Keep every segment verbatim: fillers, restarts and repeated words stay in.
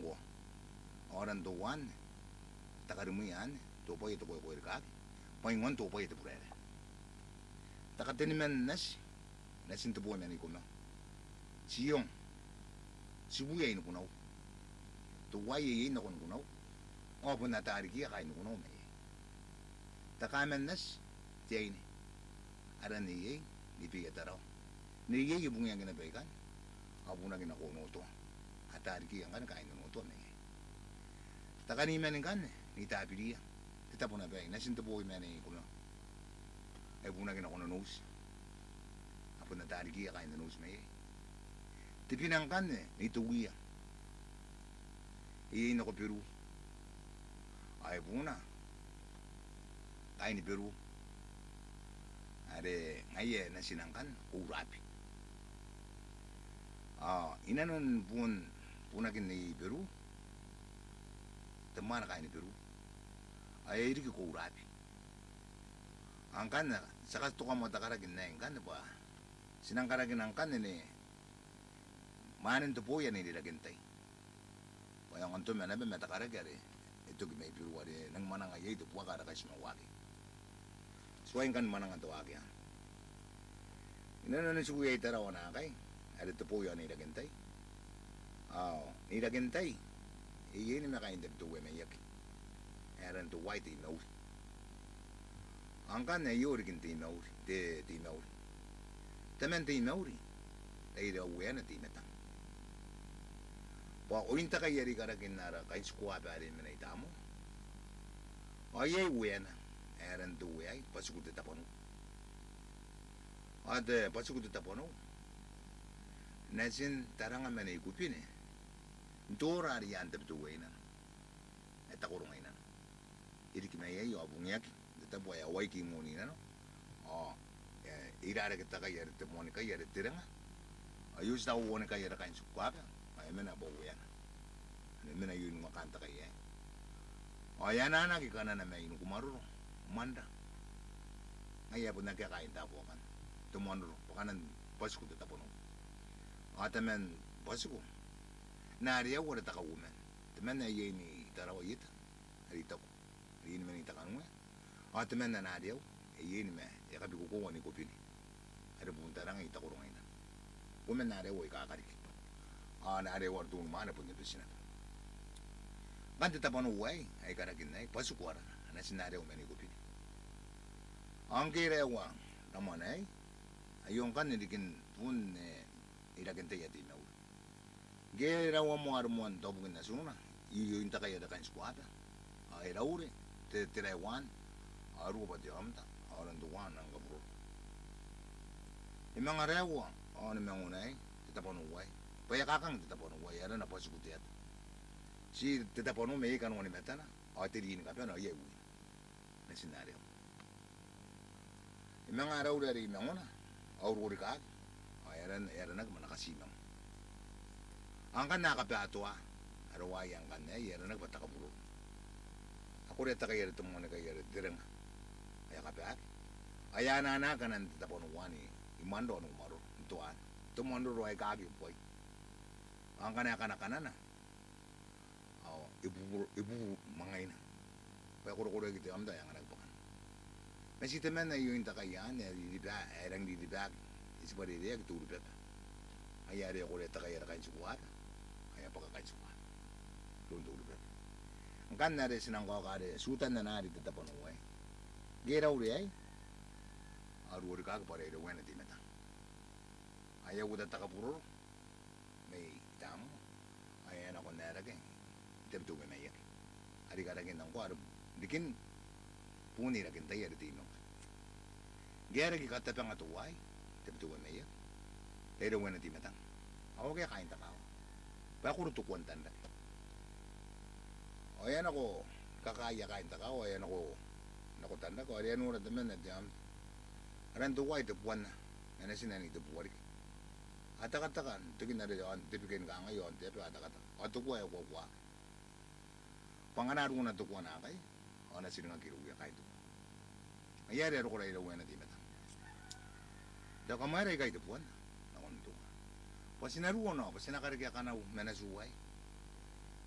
ngkoa. Ao aran teuanne, te karimwia anne, te obwai ae te koekoe rikaaki, bwa ingoan te obwai ae te buraerae. Te kateniman nati, natin te boo ma Nei Komao. Tiong, tibuia i Nikunau. Teuaei e iai nako Nikunau. Ao bon ata rikiia kaain Nikunau mai iai. Te kaman nati, te aine. Aran neiei, Nei Beia Tarawa. Neiei e bungiaki naba ikanne. Ao bunaki nako Onotoa. Ata rikiia ngkanne kaain Onotoa mai iai. Te kaniman ngkanne, Nei Tabiria. Te tabo naba aei, natin te boo ma Nei Komao. Ae bunaki nako Nonouti. Ao bon ata rikiia kaain Nonouti mai iai. Te bina ngkanne, Nei Teuia. E iai nako Beru. Ao e buna kaain Beru. Are ngaia natina ngkanne, Kourabi. Ao inanon buun, bunakin Nei Beru, te mwaane kaain Beru. Ao e riki Kourabi. Ao ngkanne, ti a katoka moa te karaki n aei ngkanne bwa ti nang karakina ngkanne ni mwaanen te booi ae Nei Rakentai. Bwa e aonga n toma naba ma te karaki are e toki mai Beru are e nangi mwananga iai te buaka are Kaitimaua akei. Tuai ngkanne mwanangan te waaki anne. Inanon tiku iai Tarawa naakai, are te booi ao Nei Rakentai. Ao Nei Rakentai, e iai naba kaain Tabiteuea Maiaki. Ae aran teuaei Teimauri. Ao ngkanne aio rikin Teimauri, te, Teimauri. Taman Teimauri, raira ueana Teimatang. Bwa oin te kai are i karakin ara kaintikuaba are mena i Tamoa. Ao iai ueana, ae aran te uea aei, Batiku te Tabanou. Ao te Batiku te Tabanou, natin Taranga ma Nei Kubine, n te ora are i aan Tabiteuea i nano. Ae Takoronga i nano. E riki mai iai ao bungiaki n te tabo ae Awaiki i moon i nano. Ao, e, e irarake te kai are te moanikai are Terenga. Ao e oti te auaanikai are kaintikuaba. Ao e mena bwa ueana. Ao e mena aio i nuakaan te kai aei. Ao e anaanaki kanana mai Nikumaroro, Mwanra. Ngaia ae bon akea kaain taabo akanne. Te Mwanroro, bwa kanan Batiku te Tabanou. Ao taman Batiku, Nareau are te kauoman. Temanna e iai n Tarawa ieta, are i Taku, are i niman Nei Takanue. Ao temanna Nareau, e iai naba, e kabikokoua Nei Kobine, are bun Taranga i Takoronga i nano. Uoman Nareau aika kariki. Ao Nareau are te unimwaane bon te beti naba. Ngkanne te tabanou aei, ae i karakin aei, Batiku arana, natin Nareau ma Nei Kobine. Ao ngke e raeua ramwana aei, aio ngkanne rikin buun, e, Nei Rakentai ae Teimauri. Ngke e raeua moa are moan taubukin natina, i oin te kai are kaintikuaba. Ao e raure, te, te raeua anne, ao e ruo bwa te aomata, ao aran teuaei Nangikaburoro. E manga raeua, ao ni mangona aei, te tabanou aei. Bwa e a kakang te tabanou aei, arana Batiku te ata. Ti te tabanou mai iai kanoan matana, ao te ri ni kabane, ao iai wiina. Natin Nareau. E manga raure are i mangona, ao e ruo rikaaki, ao e aran, e aranaki bwa Nakatimango. Ao ngkanne a kabatoa, aroaia ngkanne aei, e aranaki bwa Takaburoro. A korea te kai are te moanikai are Terenga. Ao e a kabaaki. Ao e anaanaki kanan te tabanou anne i Mwanra ao Nikumaroro, n toana. Te Mwanroro ae kaaki buai. Ao ngkana e kana kanana, ao e buburo, e buburo mwangaina. Bwa e korokoreaki te aomata, e anganaki bwa kana. Ma ti temanna i oin te kai anne, ae ririba, ae rangi n riribaaki, e tibwa rereaki te uribaba. Ngaia are e korea te kai are kaintikuaba, ao e a bwaka kaintikuaba iroun te uribaba. Ngkanne are ti nang kaoka are tutan ana ari te tabanou aei. Ngke e raure aei, ao e ruo rikaaki bwa are e ueana Teimatang. Ao e a uota Takaburoro mai Tamoa, ao e a nako n aerake i Tabiteuea Maiaki, are i karakin ngkoa are rikin buun Nei Rakentai are Teimauri. Ngke e a riki katabanga teuaei, Tabiteuea Maiaki, are e ueana Teimatang, ao akea kaain te kaawa. Bwa e koro te kua n tanrake. Ao e a nako kakaaia kaain te kaawa, ao e a nako, nako tanrake, ao are e a nora temanna te aomata. Aran teuaei Tebuanna, ma natina Nei Tebuariki. A tekateka n tokin are aon te bike ni kangai, aon te aba, a tekateka. Ao te kua e kuakuaki. Bwa ngkana a ruona te kua naakai, ao a na tiringaki irouia kaain te kua. Ngaia are e a roko raira ueana Teimatang. Tao kamwaira ikai Tebuanna, nakon te kua. Bwa ti na ruo nao, bwa ti na karekea kanau ma natiu aei.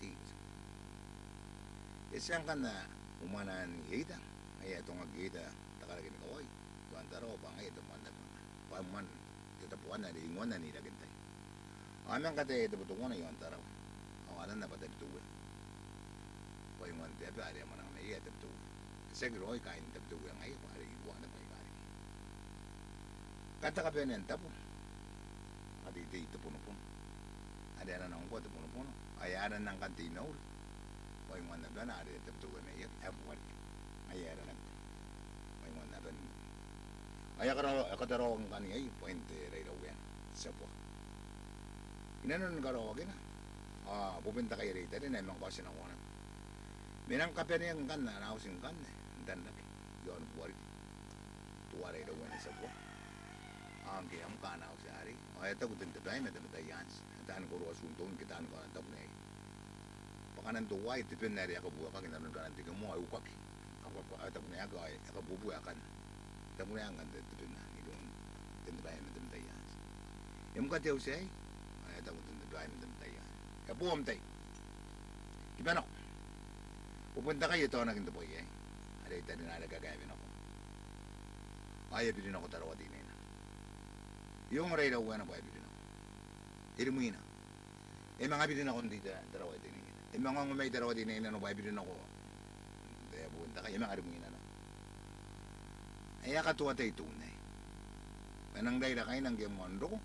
Te iti. E tia ngkanne umwanaan Eita, ae e atongaki Eita te karaki ni kawai i aon Tarawa bwa ngaia te moan naba, bwa e moan te tabo anne are e ingoanna n irakin tai. Ao e manga kataia Tabiteuana i aon Tarawa, ao aranna bwa Tabiteuea. Bwa e ingoan te aba are e a mwananga mai iai ae Tabiteuea. E tiaki raoi kaain Tabiteuea ngaia bwa are i ruana bwa i kariki. Ngkanne te kabanea n tabo, a teitei te Bonobono, are arana ngkoa te Bonobono, ao e aranna ngkanne te Imauri, bwa e ingoan abana are Tabiteuea Maiaki ae Buariki. Ngaia ae aranaki bwa e ingoan abana. Ao e a kara-, e a kataraoaki ngkanne iai bwain te Rairaueana, te tia buaka. Inanon karaoakina, ao Boben te Kai are i tarena e manga kaotia nako naba. Ma e nang kabaneaki ngkanne ana auti ngkanne n tanrake i aon Buariki, Teuare Rairaueana te tia buaka. Ao ngke e a mka ana auti arei, ao e a taku Ten te Bae ma Tamatai Anti, a taani koroa Tuun Toun ke taani kaona n taku neiei bwa kanan teuaei te ben are e a kabuakaki n aron kanan te kemo ao e ukaki. Ao e a taku neiei, ao e a kabuebue aekan. E taku neiei ngkanne te ben iroun te te bwai ae matamatai anne. E mka te auti aei, ao e taku te bwai ae matamatai anne: E bo am tai. Kiba nako. Bobon te kai e taonaki n te bwai aei, are e tarina are kakaewe nako. Ao e a biri nako Tarawa Teinainano. E ongo Rairaueana bwa e biri nako. E rimwina. E manga biri nako n te Tarawa Teinainano. E manga ongo mai Tarawa Teinainano bwa e biri nako. Te bobon te kai, e manga rimwina nako. E a katoa tai te un aei. E nang raira kaina ngke e moan roko,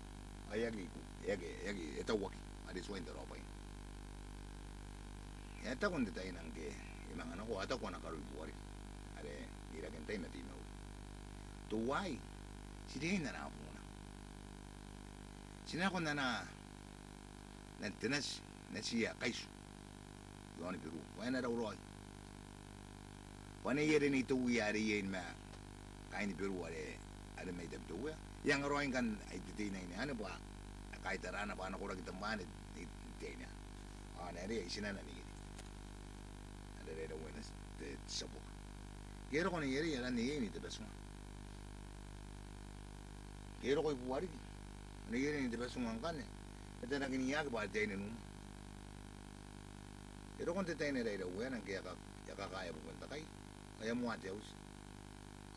ao e aki iku, e aki, e aki, e tauaki, are e tuai n tarawa bwaina. E a taku n te taina ngke e manga nako, ao e taku ana karo i Buariki, are n iraken tai ma Teimauri: Teuaei, ti riai n anaa buuna. Ti na nako n anaa n te nati, natiia Kaitu i aon Beru, bwa e na rauraoi. Bwa nei are Nei Teuia are iai ma kaain Beru are, are mai Tabiteuea, e a anga raoi ngkanne ai te teinnaine anne bwa e kaitaraana bwa a na koraki tamwaane n te aine anne. Ao a na area i tinana neierei, are Rairaueana te tia buaka. Ngke e roko neierei, aran neierei Nei Tebatunga. Ngke e roko i Buariki, neierei Nei Tebatunga ngkanne, e tanakiniaki bwa te aine n uma. E roko n te taina Rairaueana ngke e a ka-, e a kakaea bobon te kai, ao e a moa te auti.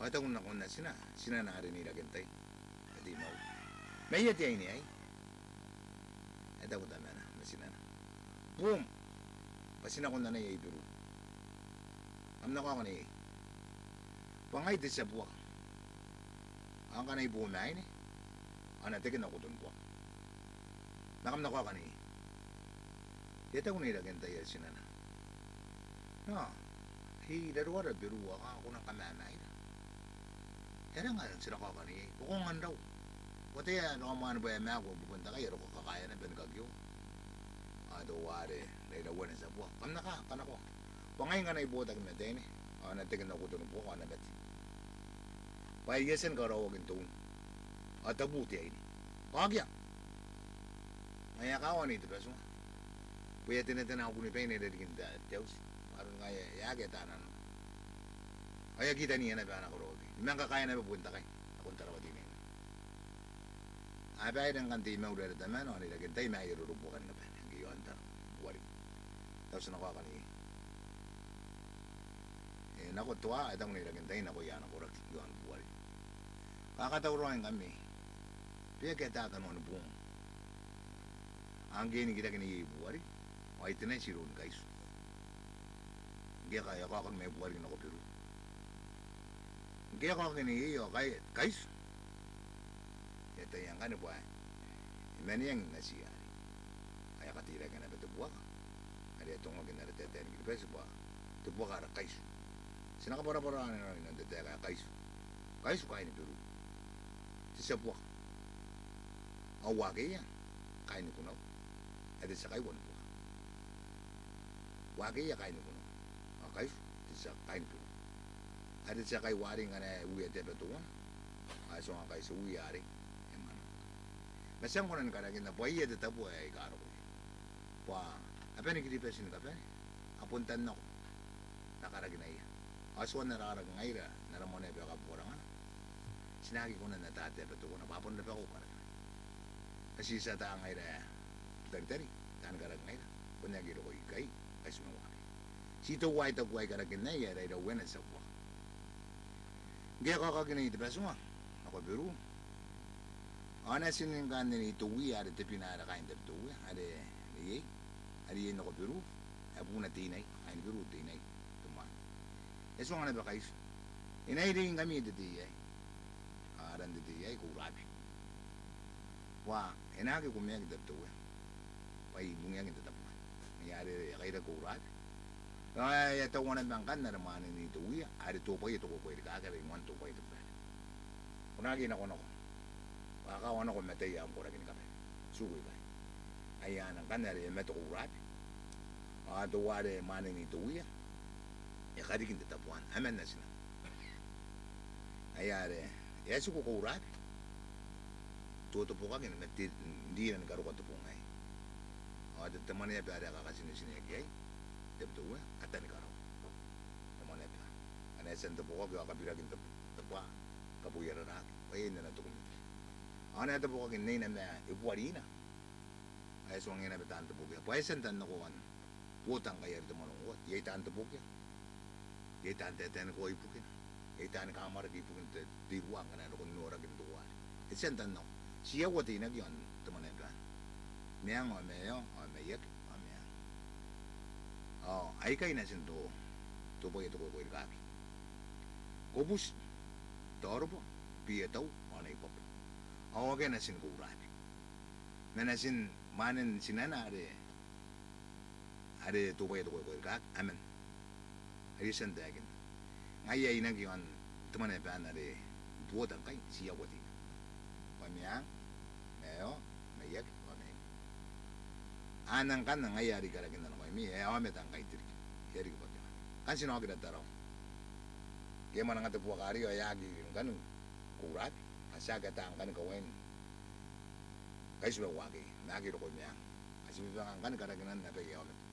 Ao e taku nakon natina, tinana are n iraken tai ma Teimauri: Ma ia te aine aei? E taku tamana ma tinana: Buum, bwa ti nako n anaia i Beru. Kam na kaoka neiei. Bwa ngai te tia buaka. Ao ngkana I bo ma aine, ao N na teke n au kotonibuaka. Ma kam na kaoka neiei. E taku n iraken tai are tinana: Nao, i raroara Beru ao ko nang kamamaira. E aera ngkai ti na kaoka neiei? Bwa ko anganrau. Ko ataia raomwaan bwa e maaku bobon te kai, ao ko kakaea naba ni kakioa. Ao teuare Rairaueana te tia buaka: Kam na kaa, kam na kaoka. Bwa ngai ngkana I botaki ma te aine, ao N na teke n au kotonibuaka ao N na mate. Bwa e a tia ni karaoaki n te un, ao tabu te aine. Bwa akea. Ngaia e a kawa Nei Tebatunga. Bwa e a tenatena au kunibaine i rarikin te, te auti. Bwa aron ngaia e a akea taan nano. Ao e a kitaniia naba ana karaoaki. E manga kakaea naba bobon te kai nakon Tarawa Teinainano. A baire ngkanne Teimauri are tamana, ao n iraken tai ma aia rorobuaka ni kabane ngke i aon Tarawa, Buariki. Tao ti na kaoka neiei. E nako Toa, e taku n iraken tai nakoia ana koraki i aon Buariki: Kakatauraoi ngkami. Bwa e aki ataa kanoan boong. Ao ngke e nikirake neiei i Buariki, ao ai te nati iroun Kaitu. Ngke e ka-, e kaokaki mai Buariki nako Beru. Ngke e kaokaki neiei ao Kai-, Kaitu e ataia ngkanne bwa e maneangi natiia arei. Ao e a kateirakeaki naba te buaka are e atongaki n ara taetae ni Kiribati bwa te buaka ara Kaitu. Ti na kabwarabwara naba i nanon te taeka ae Kaitu. Kaitu kaain Beru, te tia buaka. Ao Uakeia kaain Kunau, ae te tia kai uanibuaka. Uakeia kaain Kunau, ao Kaitu te tia kaain Beru, are te tia kai uarei ngkana e uia te aba teuana, ao e tuangaki te uia arei, e mwananga. Ma ti a kona ni karakinna bwa iai te tabo ae I karokoia. Bwa a bane Kiribati ni kabane, a bon tan nako n na karakinaia. Ao ti a na raraki ngaira n ara mwaneaba ae Kabukarangana. Ti na aki kona n ataa te aba teuana bwa a bon rabakau karakina. Ma ti tia ata ngaira ae Butaritari, taani karaki ngaira, bon aki roko ikai, Kaitu ma Uakeia. Ti teuaei taku ae I karakinnaia, Rairaueana te tia buaka. Ngke e kaokaki Nei Tebatunga nako Beru, ao natin ngkanne Nei Teuia are tebwina are kaain Tabiteuea, are neiei, are iai nako Beru, ae buuna Teinai, kaain Beru Teinai, te mwaane. E tuanga naba Kaitu: E na irei ngkami te tei aei. Ao aran te tei aei Kourabi. Bwa e na aki kumeaki Tabiteuea bwa I bungiaki n te tabo anne. Ngaia are e a kairaki Kourabi. Ao e a taua naba ngkanne are mwanen Nei Teuia, are Tobwaia te kokoa i rikaaki, are i moan Tobwaia te burare. Ko na aki nakonako. Bwa a kawa nako mataia am koraki ni kabane. Tiku ikai. Ngaia anne ngkanne are e mate Kourabi. Ao teuare mwanen Nei Teuia e kariki n te tabo anne, aman natina. Ngaia are e a tiku Kourabi, totobokaki ma te, n rira ni karokoa te bong aei. Ao te, te mwaneaba are a kakatinetineaki iai Tabiteuea, Katanikaroa. Te mwaneaba. Ngkana e tia n tobokaki ao kabiraki n te, te bwa, kaboia raraaki. Bwa iai n ana te kumete. Ao ana tabokaki n reina ma e buarina. Ao e tuangiia naba taan tabokia. Bwa e a tia n tannako aon Buota ngkai are te Mwanangkoa. Iai taan tabokia. Iai taan taetae ni koaua ibukina. Iai taani kamwarake ibukin te, te iruwa ngkana e roko n noraki n teuare. E tia n tannako. Ti aua te inaki aon te Mwaneaba. Meang ao maeao ao maiaki ao meang. Ao aikai natin te, te bwai ae te koikoi rikaaki. Ko buti, taoroba, bia tau, ao nai bwabwa. Ao akea natin kourabi. Ma natin mwanen tinana are, are te bwai ae te koikoi rikaaki, amen. Are e tia n taekinna. Ngaia ae inaki aon te Mwaneaba are i Buota ngkai, ti aua te inaki. Bwa meang, maeao, maiaki, ao maiaki. Anne ngkanne ngaia are I karakinna nakoimi, e aomata ngkai te riki. E a riki bwa te aomata. Ngkanne ti na okira Tarawa. Ngke e mwananga te buaka arei ao e aki ngkanne kourabi. Ao ti aki ata ngkanne kawain kaitiua akekei. Ma aki roko i meang. Ao ti bebanga ngkanne karakinan abaia aomata.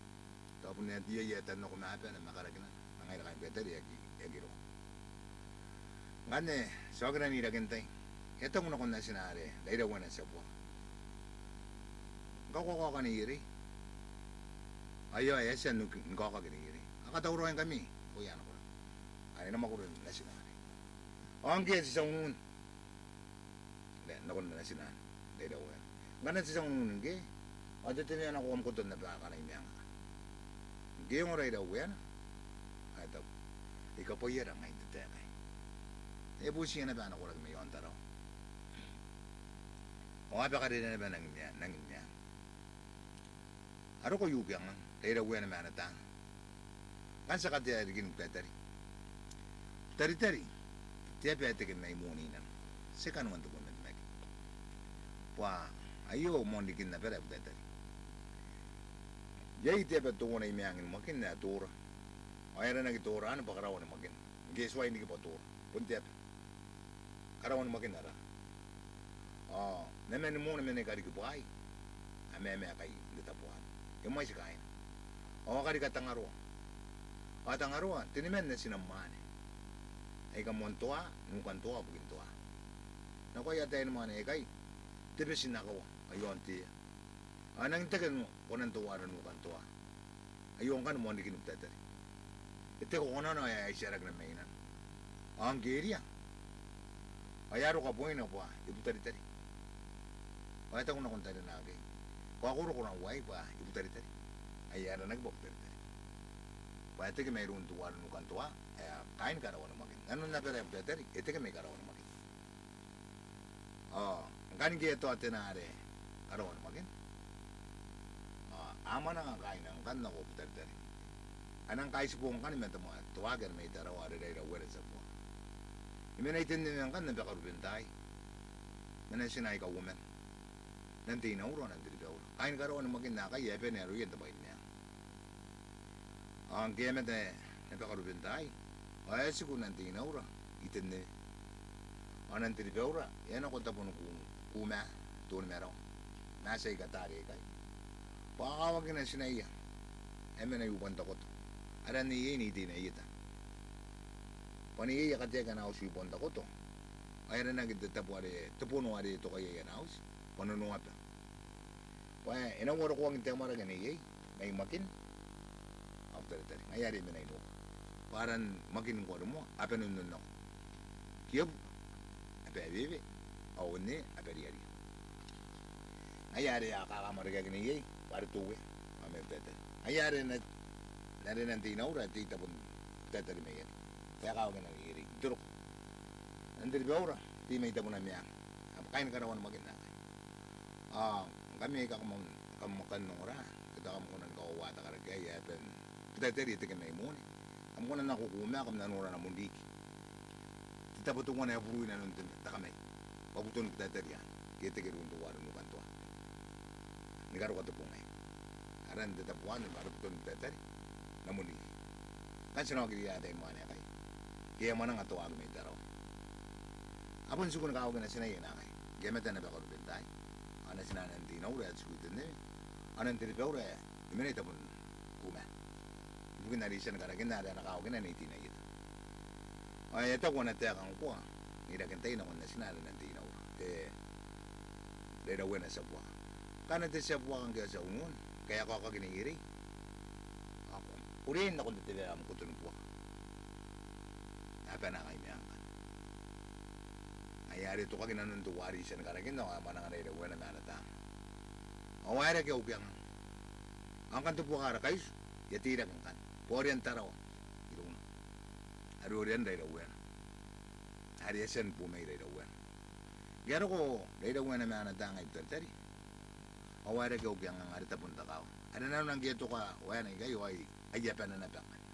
Tao bon ae iai ae tannako ma abana ma karakinan. Ma ngaira kaain Betari e aki, e aki roko. Ngkanne ti a okira n irakin tai. E taku nakon natina are Rairaueana te tia buaka. Ngkana ko kaoka neierei. Aio, e a tia n kaokaki neierei. A katauraoi ngkami. Ko ia nako. Are e na mwakuri natina are. Ao ngke ti a unun. Nakon natina are Rairaueana. Ngkana ti a unun ngke, ao te teneana ko am koto naba akana i meang. Ngke e ongo Rairaueana, ao e taku, I kabwaiara ngai n te taeka aei. E butia naba ana koraki mai aon Tarawa. Ao a bakarere naba nangin meang, nangin meang. A roko Iukiangang, Rairaueana ma ana taanga. Ngkanne ti a katea riki ni Butaritari. Butaritari, te aba ae teke mai Moone i nano. Ti kanoan te bon ae te maki. Bwa aio moan rikin abara ae Butaritari. Iai te aba teuana i meang ni Makin ae Toora. Ao e aranaki Toora anne bwa karawa ni Makin. Ngke e tuai riki bwa Toora. Bon te aba. Karawa ni Makin arana. Ao, namanin Moone mena i Karikibwai. A mamaeka i, n te tabo anne. E mwaiti kaaina. Ao a karika Tangaroa. Ao Tangaroa, teniman natina mwaane. Aika moan Toa, nukan Toa, bukin Toa. Nakoia ataein mwaane aikai, te beti n akawa, aio aon Teea. Ao e nangi n teke n, konan teuare nukan Toa. Aio ngkanne moan riki ni Butaritari. E teke kokonaana ao e a itiaraki naba mai nano. Ao ngke e ria. Ao e a roko kaboina bwa e Butaritari. Ao e taku nakon tarena akekei. Ko a korokora uai bwa e Butaritari. Ae e aranaki bwa Butaritari. Bwa e teke mairoun teuare nukan Toa, ae kaain karawa ni Makin. Nanon abara ae Butaritari, e teke mai karawa ni Makin. Ao, ngkanne ngke e tao tena are karawa ni Makin. Ao, a mwananga kaaina ngkanne nako Butaritari. A nang kaitibo ngkanne ma te mwa, te waaki are mai Tarawa are Rairaueana te tia buaka. E mena i Tennewe ngkanne naba Karubentai. Ma natina aika uoman. Nan Teinaura, Nan Tiribaura. Kaain karawa ni Makin naakai a bane aroia n te bwai ni meang. Ao ngke e mate naba Karubentai, ao e a tiku Nan Teinaura i Tennewe. Ao Nan Tiribaura, e a nako tabon Ku-, Kuma, Toonimarawa. Ma ti aika taari aikai. Bwa a kawakina tinaia. E mena i Ubwantakoto. Aran neiei Nei Teinaieta. Bwa neiei a kateaki ana auti i Ubwantakoto. Ao e aranaki te tabo are, te bono are e toka iai ana auti. Bwa Nonoaba. Bwa e na uarokoaki n te amwarake neiei, mai Makin, ao Butaritari. Ngaia are e mena i Noba. Bwa aran Makin ngkoa rimoa, Abanonnonnako. Kiebu, Abawewe, ao Onne, Abariaria. Ngaia are a kakaamwarakeaki neiei, bwa are te Uea, ao mai Butaritari. Ngaia are Nan, are Nan Teinaura, te tabon Butaritari mai aki. Bwa e kawakina neierei, n te roko. Nan Tiribaura, te mai tabona meang. Ao kaain karawa ni Makin naakai. Ao, ngkami aika kam, kam a kan ongora, ke tao kam kona ni kawawa te karaki aei, e a bane. Butaritari e teke mai Moone. Kam kona n nako Kuma, kam na nora Namon Riki. Te tabo teuana ae buru i nanon te, te kamai. Bwa buton Butaritari anne. Ke e teke iroun teuare nukan Toa. Ni karokoa te bong aei. Aran te tabo anne, bwa are buton Butaritari. Namon Riki. Ngkanne ti na okiria ataei mwaane aikai. Ke e a mwananga Toa ake mai Tarawa. A bon tiku ni kawakina tinaia naakai. Ngke e mate naba Karubentai. Ao natina Nan Teinaura e a tiku i Tennewe. Ao Nan Tiribaura e mena i tabon Kuma. Ibukin are e tia ni karakinna are ana kawakina Nei Teinaieta. Ao e a taku ana taeka ngkoa, n irakin tai nakon natina are Nan Teinaura. E, Rairauena te tia buaka. Ngkana te tia buaka ngke e a tia unun, ngke e a kaokaki neierei, ao ko riai n nako n tetebea am kotonibuaka. A bane ngkai meang ngkanne. Ngaia are e tokaki nanon teuare e tia ni karakinna ao e mwananga Rairauena ma ana taanga. Ao e a reke au kianganga. Ao ngkanne te buaka ara kaitiiti, e a teirake ngkanne. Bwa orean Tarawa irouna. Are orean Rairauena. Are e a tia ni bo mai Rairauena. Ngke e a roko Rairauena ma ana taanga i Butaritari, ao e a reke au kianganga are tabon te kaawa. Are nanona ngke e toka waena ikai ao ai, ai a bane naba ngkanne.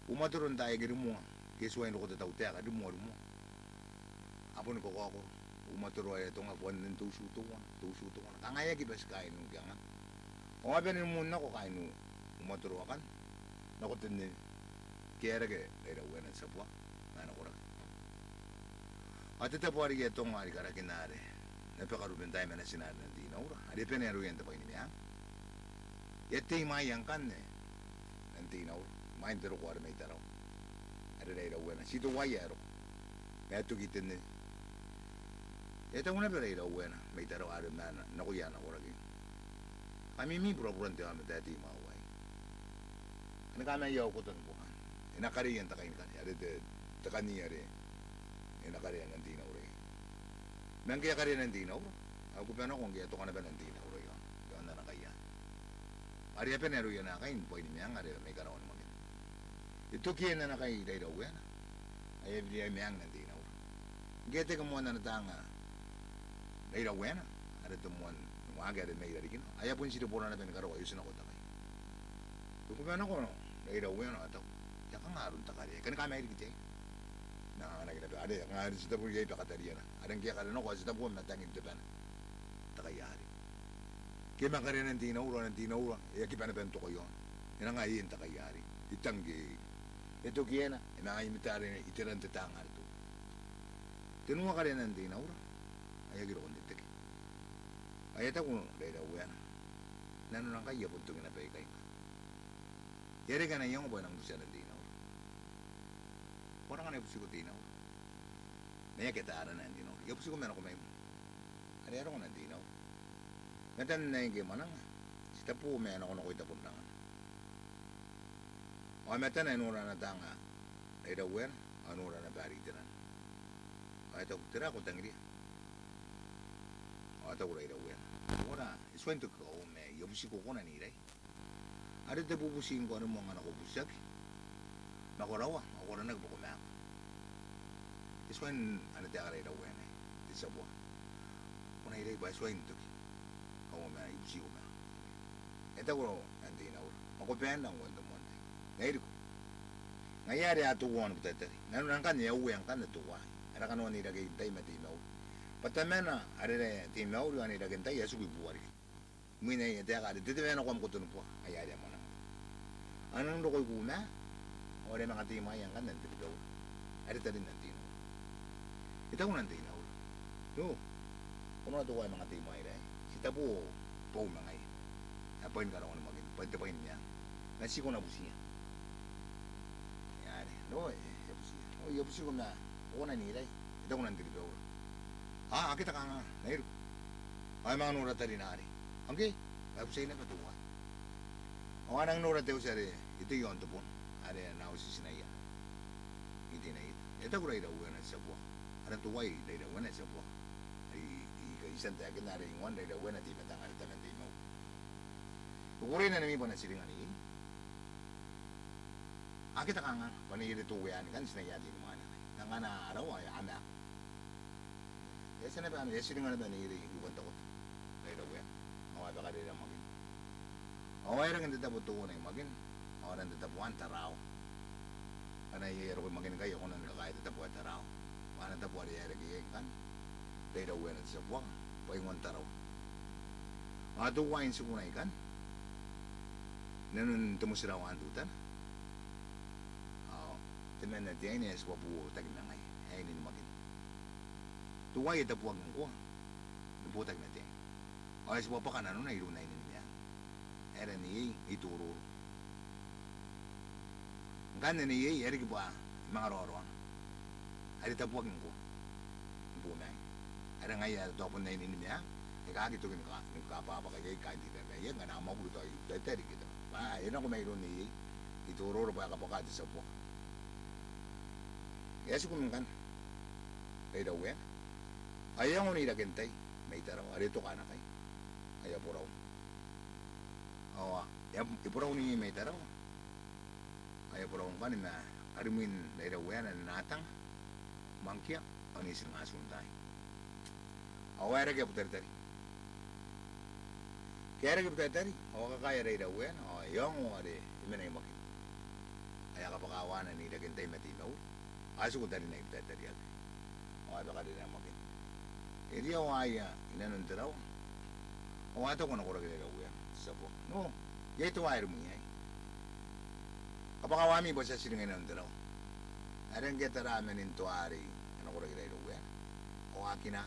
Umwatoro n taai ake rimoa, ngke e tuai n roko te tautaeka, rimoa, rimoa. A boni kakaokoro. Umwatoro ae e atonga bwa nen te utu teuana, te utu teuana. Kanga e aki bati kaain kiangana. Ao a bane ni moon nako kaain umwatoro akanne, nako Tenene. Ngke e a reke Rairauena te tia buaka ma ana koraki. Ao te tabo are e atonga ni karakinna are Nabakarubentai ma natina are Nantinaura, are e bane aroia n te bwai ni meang. E a tei imwaia ngkanne Nantinaura, imwain te roko are mai Tarawa. Are Rairauena, ti teuaei ae e roko. Ma e toki i Tenene. E a taku naba Rairauena mai Tarawa are ma ana, nakoia ana koraki. Kamimi buraburan te aomata ae tei imwaiu aei. Kani kamaia au kotonibuaka. E na karea n te kainikai, are te, te kani are e na karea Nantinaura iai. Ma ngke e a karea Nantinaura, ao e kuba nako ngke e a toka naba Nantinaura i aon, i aon ana kaia. Are a bane aroia naakai n bwai ni meang are mai karawa ni Makin. E toki iai naakai Rairauena, ao e a biri iai meang Nantinaura. Ngke e teke moan ana taanga Rairauena, are te moan waaki are mai rarikina, ao e a bon tiribora naba ni karaoa e otinako te kai. E kuba nako Rairauena ao e taku, "E a kanga aron te kare aei? Kani kamae riki te ai." Ma e anganaki naba, are e a kanga aron te tabo iai bakatariana. Are ngke e a kare nako ao te tabo ma tangin te bana. Te kai arei. Ngke e manga karea Nantinaura, Nantinaura e a kiba naba n toka i aona. E na ngae n te kai arei. E tang ngke e toki iai, e manga i mataara iteran te taanga are teuana. Tenua karea Nantinaura, ao e aki roko n te teke. Ao e a taku Rairauena, "Nanona ngkai I a bon toki naba ikai ngkanne." E a reke ana iango bwa e nang butia Nantinaura. "Ko a ranga n butiko Tinaura?" "Ma e aki ata arana Nantinaura." "I a butiko ma nako mai moa." Are e a roko Nantinaura. Matana ngke e mwananga, ti tabo ma e nakonako i tabon rangana. Ao matana e nora ana taanga Rairauena, ao e nora naba are iterana. Ao e taku, "Tera ae ko tangiria?" Ao e taku Rairauena, "Ko nora, e tuai n toki kauoua ma I a butiko ko na n irai." "Are te bubuti ngkoa ni moa ngkana ko butiaki ma ko rawa, ao ko aranaki bwa ko maeka." "E tuai n ana taeka Rairauena, te tia buaka. Ko na irai bwa e tuai n toki kauoua ma I butiko ma." E taku Nantinaura, "Ao ko baenna ngkoa n te moan tai?" "N na iriko." Ngaia are a teuaon Butaritari. Nanona ngkanne e a uea ngkanne teuaei. A na kanoa n irake n tai ma Teimauri. Bwa tamana are Teimauri ao n irake n tai a tiku i Buariki. Imwin aei e taeka are te tewena ko am kotonibuaka, ngaia are e a mwananga. A nang roko i Kuma, ao are e manga tei imwaia ngkanne Nan Tiribaura, are tarin Nantinaura. E taku Nantinaura, "Io, ko nora teuaei e manga tei imwaira aei, ti tabo bwa u manga iai. Ae bwain karawa ni Makin, bwain te bwai ni meang. Ma ti ko na butiia." "Are, io, e, e a butiia." "Io, I a butiko ma ko na n irai," e taku Nan Tiribaura. "A, akea te kanganga, N na iriko." Ao e manga nora tarina arei. "Ao ngke, e a butiai naba teuaei." Ao a nang nora te auti are e tei i aon te bon, are ana auti tinaia. Itinaia. E taku Rairauena te tia buaka. Aran teuaei Rairauena te tia buaka. Ai, i, i, I tia n taekinna are ingoan Rairauena te I-Matang are taman Teimauri. "I kukurei n anemi bwa N na tiringa neiei. Akea te kanganga, bwa neiere te Uea anne ngkanne tinaia te inimwaane aei. Ma ngkana a rawa, a maeka." E a tia naba, e a tiringa naba neierei i Ukantakoto Rairauena. Ao a bakarerea Makin. Ao e a reke n te tabo teuana i Makin, ao aran te tabo anne Tarawa. Ngkana iai ae roko i Makin ngkai e kona ni kakaea te tabo ae Tarawa. Bwa ana tabo are e a reke iai ngkanne Rairauena te tia buaka bwa ingoan Tarawa. Ao teuaei n tikuna ikanne, inanon te motirawa n teutana, ao temanna te aine ae tibwa botaki ma ngaia, aine ni Makin. Teuaei e tabuaki ngkoa ni botaki ma te aine. Ao e tibwa bwaka nanona iroun aine ni meang. Ae aran neiei Nei Tororo. Ngkanne neiei e a riki bwa e manga raoraona. Are tabuaki ngkoa ni bo ma ngaia. are ngaia ae tao bon aine ni mea aika aki toki ni ka, ni kabwabwaka iai kaain te itera aei ngkana a mwakuri tao Butaritari ke tao bwa e nako mairoun neiei Nei Tororo bwa e kabwaka te tia buaka. E a tiku ngkanne Rairaueana ao e ongo Nei Rakentai mai Tarawa are e toka ana kai ao e a borau. Ao e a, e borau neiei mai Tarawa ao e a borau ngkanne ma karimwin Rairaueana Nei Natanga, Mangkea ao Nei Tiringatiuntai. Ao e a rake Butaritari. Ngke e a rake Butaritari ao a kakaea Rairaueana ao e a ongo are e mena i Makin. Ao e a kabwaka waana Nei Rakentai ma te I-Mauri. Ao e tiku tarina i Butaritari ake ao e a baka rinae Makin. E riawa aia i nanon Tarawa ao a taku ana koraki Rairaueana te tia buaka, "No, iai toa ae rimwi aei. Kabwaka waami bwa ti a tiringa i nanon Tarawa." Are ngke e tara manin toa arei ana koraki Rairaueana ao a kina,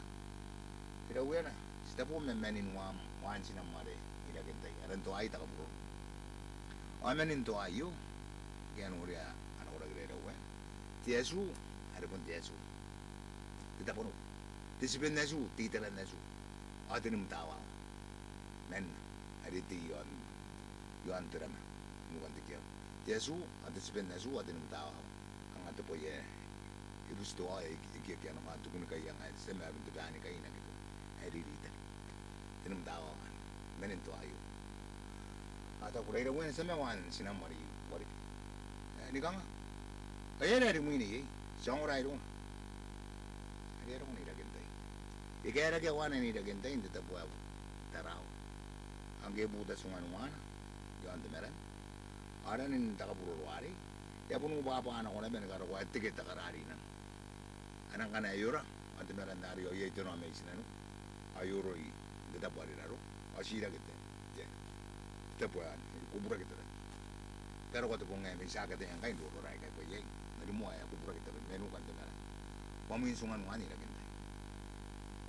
"Rairaueana, ti tabo ma manin waam, waan tinam are Nei Rakentai, aran toai Takaburoro." Ao manin toa aio ngke e a noria ana koraki Rairaueana, te atiu are bon te atiu, te tabonou, te tiben atiu, te iteran atiu ao te nimtawawa. Manin are e tei i aon, i aon te rama, nukan te kiabu. Te atiu ao te tiben atiu ao te nimtawawa. Kanga te bwai ae e buti te wawa ae e, e, e, e, e nako n tuku ni kaianga ae te tia ma aron te baanikai n aki toki ae e reitaki. Te nimtawawa ngkanne manin toa aio. A taku Rairaueana, "Ti a maa waan tinam are i wareware." "E, ni kanga?" "Ao e aera ae rimwi neiei? Ti a ongora irouna." Are e a roko Nei Rakentai. E kaerakea waana Nei Rakentai n te tabo ae Tarawa. Ao ngke e buta tunganuana i aon te maran ao ranin Takaburoro arei e a bon ubwabwa nako naba ni karokoa ae teke te kara are i nano. Ana ngkana e ora aon te maran arei ao iai te nao mai tinaniku ao e oroi n te tabo are raro ao tiirake te, te, te tabo ae e kuburake te ran. Karokoa te bong ae mai tiaki ataia ngkai n rorora aikai bwa iai ma rimoa ae kuburake te ran mai nukan te maran. Bwa mwin tunganuan Nei Rakentai.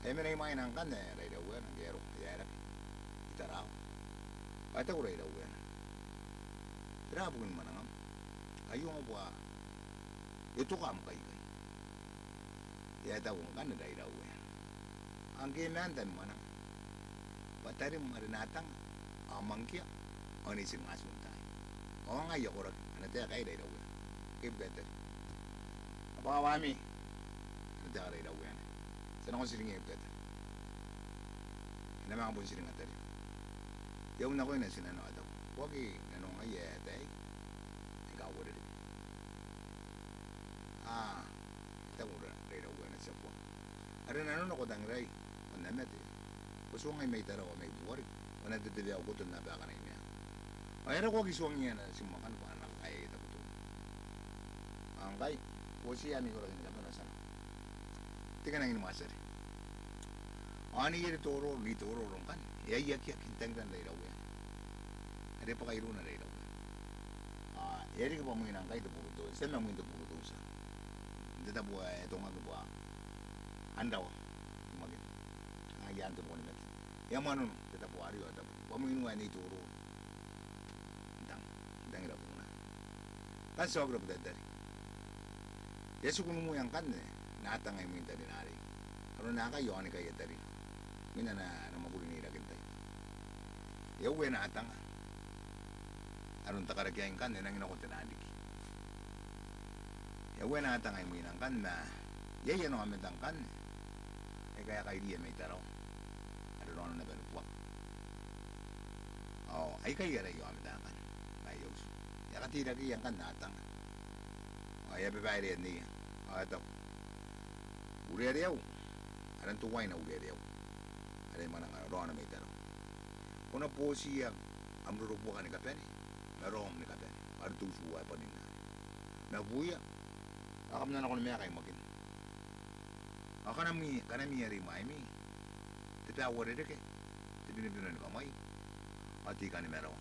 Ao e mena i mwaina ngkanne Rairaueana ngke e a roko, e a aerake i Tarawa. Ao e taku Rairaueana, "Tera bukin mwanangam? Ai ongo bwa e toka am kaikai." E a taku ngkanne Rairaueana, "Ao ngke e maan tani mwananga bwa tarim are Natanga ao Mangkea ao Nei Tiringatiuntai." "Ao ngai ae koraki?" ana taeka aei Rairaueana. "Ke Butaritari." "Kabwaka waami," ana taeka Rairaueana. "Ti a nako n tiringiia Butaritari." "E na manga bon tiringa tarira." E a un nakoina tinaniku ao e taku, "Ko aki nanoangaia ae ataei aika uarereke?" "Aa," e taku Ra, Rairaueana, "te tia buaka, are nanona ko tangirai bwa N na mate, ko tuangai mai Tarawa mai buarei bwa N na tetebe au koto n aba akana i meang." Ao e a roko aki tuangiia ana ti mwakan bwa a na kakaea i Tabutobu. "Ao ngkai, bootiia ami koraki ni kabane ao ti a nako." Te kanangin mwaati arei. Ao neiere Tororo, Nei Tororo ngkanne e a iakiaki n tangiran Rairaueana are e bwaka irouna Rairaueana. Ao e a riki bwa mwina ngkai te bulldozer, te tia ma mwin te bulldozer n te tabo ae e atongaki bwa Anrawa i Makin. Ngaia anne te bong ni mate. E a mwanono te tabo arei ao e taku bwa mwin ae Nei Tororo n tang, n tangira buuna. Ngkanne ti a okira Butaritari. E a tiku Numuia ngkanne Natanga imwin tarina arei. Aron akai ao ni kaia tarina. Mwin ana, ana mwakuri Nei Rakentai. E a uea Natanga. Aron te karaki aei ngkanne e nangi nako te naan riki. E a uea Natanga imwina ngkanne ma iai ana aomata ngkanne aika e a kairiia mai Tarawa are raona naba ni buaka. Ao aikai ara aomata ngkanne mai auti. E a kateirakeia ngkanne Natanga ao e a babaire anne ao e taku, "Ureareau, aran teuaei Ureareau, are mwananga raona mai Tarawa. Ko na bootiia am rorobuaka ni kabane ma raom ni kabane, are te utu ae bwanin arei. Ma buia, ao kam na nako ni maeka i Makin. Ao kanami, kanami are i mwaimi, te bwai ae uarereke, te binobino ni kamwai, ao te ika ni marawa.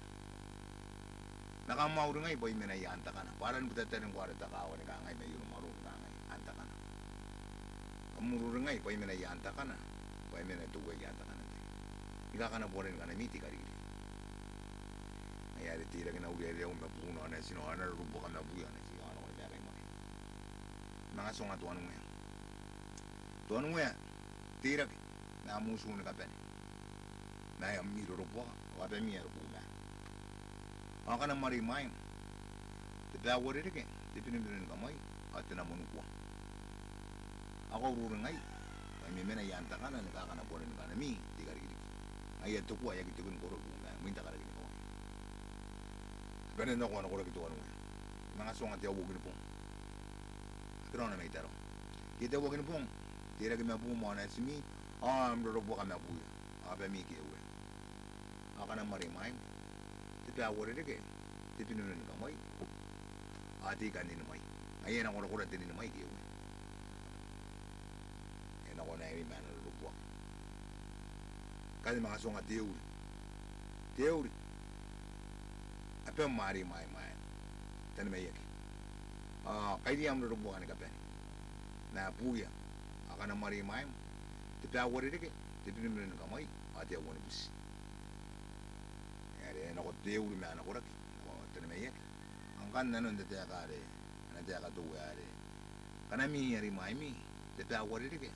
Ma kam a uringai bwa I mena i aan te kana, bwa aran Butaritari ngkoa are te kaawa ni kangai, ma I-Onomarou ni kangai, aan te kana. Kam uringai bwa I mena i aan te kana, bwa e mena teuaei i aan te kana n tai. Ni kakana bwa arei ni kanami te karikirake." Ngaia are e teirake Ureareau ma buuna ao natina ao ana rorobuaka ma buia ao natina ao e nako ni maeka i Makin. Manga tionga Toanungea. Toanungea, teirake ma am utu ni kabane, ma ami rorobuaka, ao abami are kuumaa. Ao ngkana mwareimwaim, te bwai ae uarereke, te binomino ni kamwai, ao te namonikua. Ao kaururingai bwa I memena i aan te kana ni kaakana buaron kanami te I-Karikiriki. Ngaia te kua ae aki toki ni koroi kuumaa, mwin te karaki ni kawai. A bane n nako ana koraki teuana uea. Manga tionga te auoki ni bong. A keraona mai Tarawa. Ke te auoki ni bong, teirake ma buum ao natim, ao am rorobuaka ma buia, ao abami ke uea. Ao ngkana mwareimwaim, te bwai ae uarereke, te binomino ni kamwai, ao te I-Kan ni Nimwai. Ngaia e na korakora te Ni Nimwai ke uea. E nako naba i aan ana rorobuaka. Ngkanne manga tionga te uri. Te uri. Abam are i mwaimwaim, tanimaiaki. Ao kairia am rorobuaka ni kabane ma buia. Ao ngkana mwareimwaim, te bwai ae uarereke, te binomino ni kamwai, ao te aua ni buti. Are e nako te uri ma ana koraki, ao tanimaiaki. Ao ngkanne nanon te taeka are ana taeka te Uea are, kanami are i mwaimi, te bwai ae uarereke,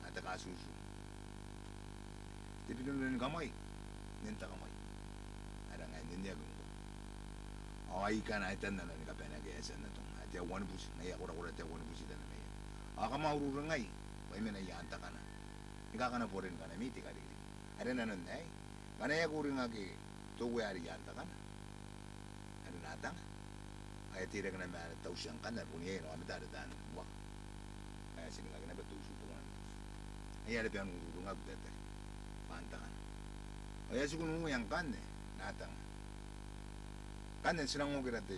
ao te katutu. Te binomino ni kamwai, nen te kamwai. Are ngaia nen te aki ngkoa. Ao ai kanga e tanana ni kabane ake e a tia n atonga. Ao te aua ni buti, ngaia e korakora te aua ni buti, tanimaiaki. Ao kam a ururingai bwa I mena i aan te kana ni kaakana buaron kanami te I-Karikiriki. Are nanon aei, ngkana e aki uringaki te Uea are i aan te kana, are Natanga, ao e a teirake naba ma ana tautia ngkanne are bon iai ana aomata are taan buaka. Ao e a tiningaki naba te utu teuana. Ngaia are bwa N na ururingaku Taritari bwa aan te kana. Ao e a tiku n uea ngkanne Natanga. Ngkanne ti nang okira te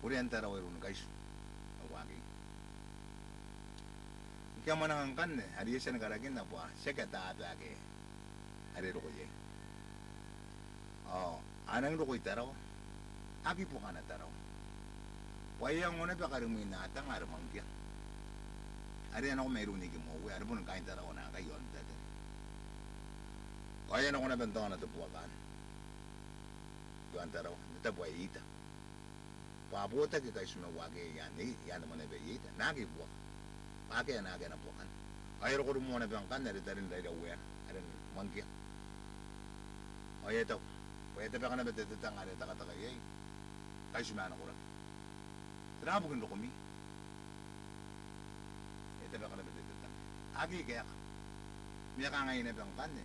Urean Tarawa iroun Kaitu ma Uakei. Ngke a mwananga ngkanne, are e a tia ni karakinna bwa tiaki ata aba ake are e roko iai. Ao a nangi roko i Tarawa, aki buakana Tarawa. Bwa e a ongo naba karimwin Natanga are Mwangiang. Are e a nako mairoun Ikimwauea, are boni kaain Tarawa naakai i aon Taritari. Ao e a nako naba n taona te buaka anne i aon Tarawa, n te tabo ae Ita. Bwa a botaki Kaitu ma Uakei i aan, i aan te mwaneaba ae Ita, ma akea buaka. Bwa akea, akea ana buakana. Ao e a roko rimoa naba ngkanne are tarin Rairaueana, are Mwangiang. Ao e a taku bwa e a tabeka naba te tatanga are e takataka iai Kaitu ma ana koraki. Tera bukin rokomi? E tabeka naba te tatanga. Aki kaeka. Ma e a kangai naba ngkanne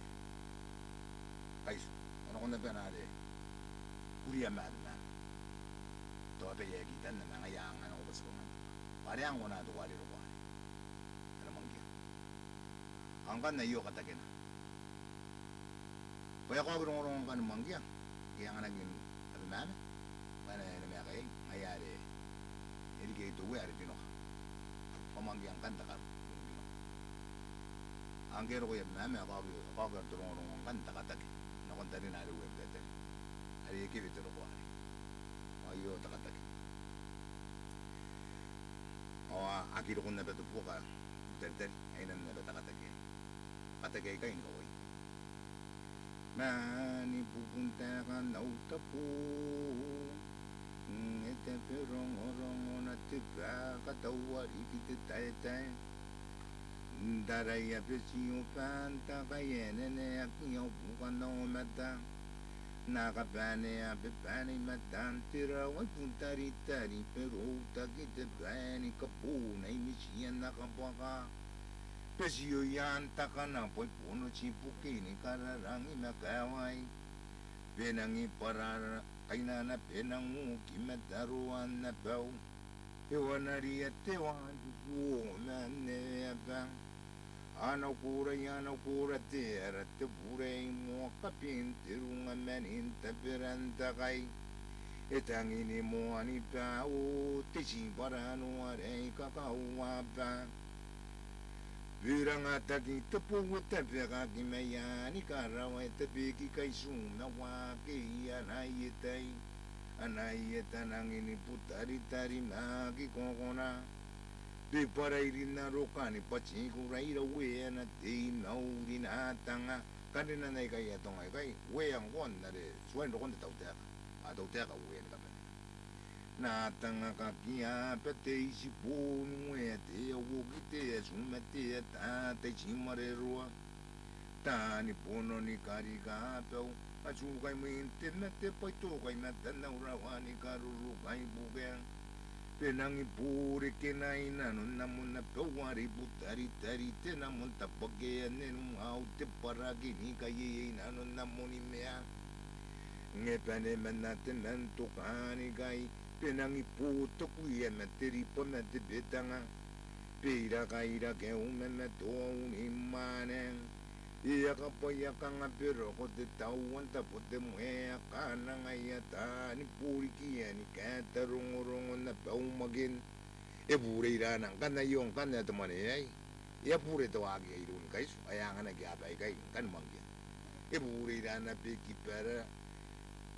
Kaitu, ao nakon abana are Uriama are Naana. Tao abaia ae kitanna, ma ngaia a anga nako bwa ti kona. Bwa are a anga kona teuare e roko arei, are Mwangiang. Ao ngkanne aio katakena. Bwa e a kaoki rongorongo ngkanne Mwangiang, ngke e anganaki Abemama bwa e na, e na maeka iai, ngaia are e riki iai te Uea are Binoka. Bwa Mwangiang ngkanne te karo iroun Binoka. Ao ngke e roko Abemama, e a kaoki, e a kaoki te rongorongo ngkanne Takatake nakon tarina are Uea Butaritari, are e kewe te roko arei. Ao aio Takatake. Ao a, aki roko naba te buaka i Butaritari, ai nanon naba Takatake. Takatake aikai ni kawai. Mani bubun taekan au tabo, e tabe rongorongona te bwaka, tauariki te taetae. N taraia Betio bwa n takai, e neneaki au bukan aomata. N na kabanea bebana i matan te rawa i Butaritari, bwa e rotaki te bwai ni kaboo n ai mitiia n na kabwaka. Betio i aan te kana bwa i bono tibuki ni kararangi ma kaawai. Bwa e nangi bwarara kainana, bwa e nang uki mataroan abau. E wanaria te wani tutuo ma n eweaba. A na korai, a na kora te ara, te bure i moa, kabin te runga manin tabera n takai. E tangi ni moani bao, te tibwarano are i kakauaba. Bwa e rangataki te bou, e tabekaki mai aani karawa, e tabeki Kaitu ma Uakei, anai eta, anai eta nangini Butaritari ma aki kokona. Bwa e bwarairi n aroka ni bwatiku Rairaueana, te I-Mauri n Natanga. Karinan aikai ae Tonga ikai, Uea ngkoa, n are tuai n rokon te tautaeka. Ao tautaeka Uea ni kabane. N na tangakakia bwa te iti bon uea, te auoki, te atu ma te ata, te iti mareroa. Taani bono ni karika abau, atukai mwin te mate, bwaitokai ma tanaurawa ni karurukai bukea. Bwa e nangi bure kena i nanon amon abau are i Butaritari, te namon tabwakea nenum au te bwaraki ni kaieiei i nanon amoni mea. Nge bane man ateman tokanikai, bwa e nangi bo te kuia ma te ribwa ma te betanga. Bwa e irakai rakeu ma matoa unimwane. E a kabwaia kanga bwa e roko te tauan tabo te mwea, kaanga ngaia taani burikia ni kaeta rongorongo naba umakin. E bure irana ngkanne aio ngkanne te mwane aei. E a bure te waaki ae iroun Kaitu, ae anganaki aaba aikai ngkanne Mwankia. E bure irana beki bara,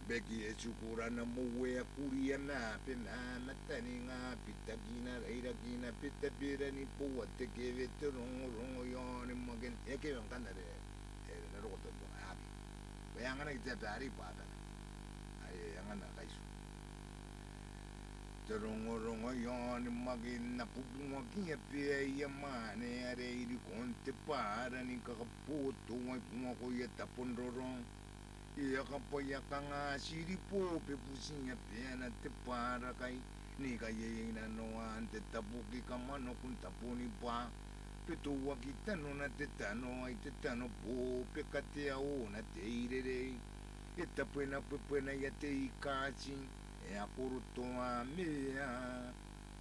beki e tiku rana mouea, kuria ma abe ma mataninga, bitakina rairakina, bwa e tabera ni boua te kewe, te rongorongo i aoni Mwankia. E kewe ngkanne are, e, e na roko te rongorongo, aki. Bwa e anganaki te aba arei bwa abana. Are e angana Kaitu. Te rongorongo i aoni Mwankia, N na bubungakia bwa aia mwane are irikon te bwara ni kakaboto, ai bungakoia tabon roro. E a kabwaia kanga tiribo, bwa e butiia bwa ana te bwara kai ni kaieiei i nanoan te tabuki, kamwanokun taboni bwa. Bwa e touaki tanona te tano, ai te tano bo, bwa e katea oona te irerei. E tabwenabwebwenaia te ikati, e a korotoa mea,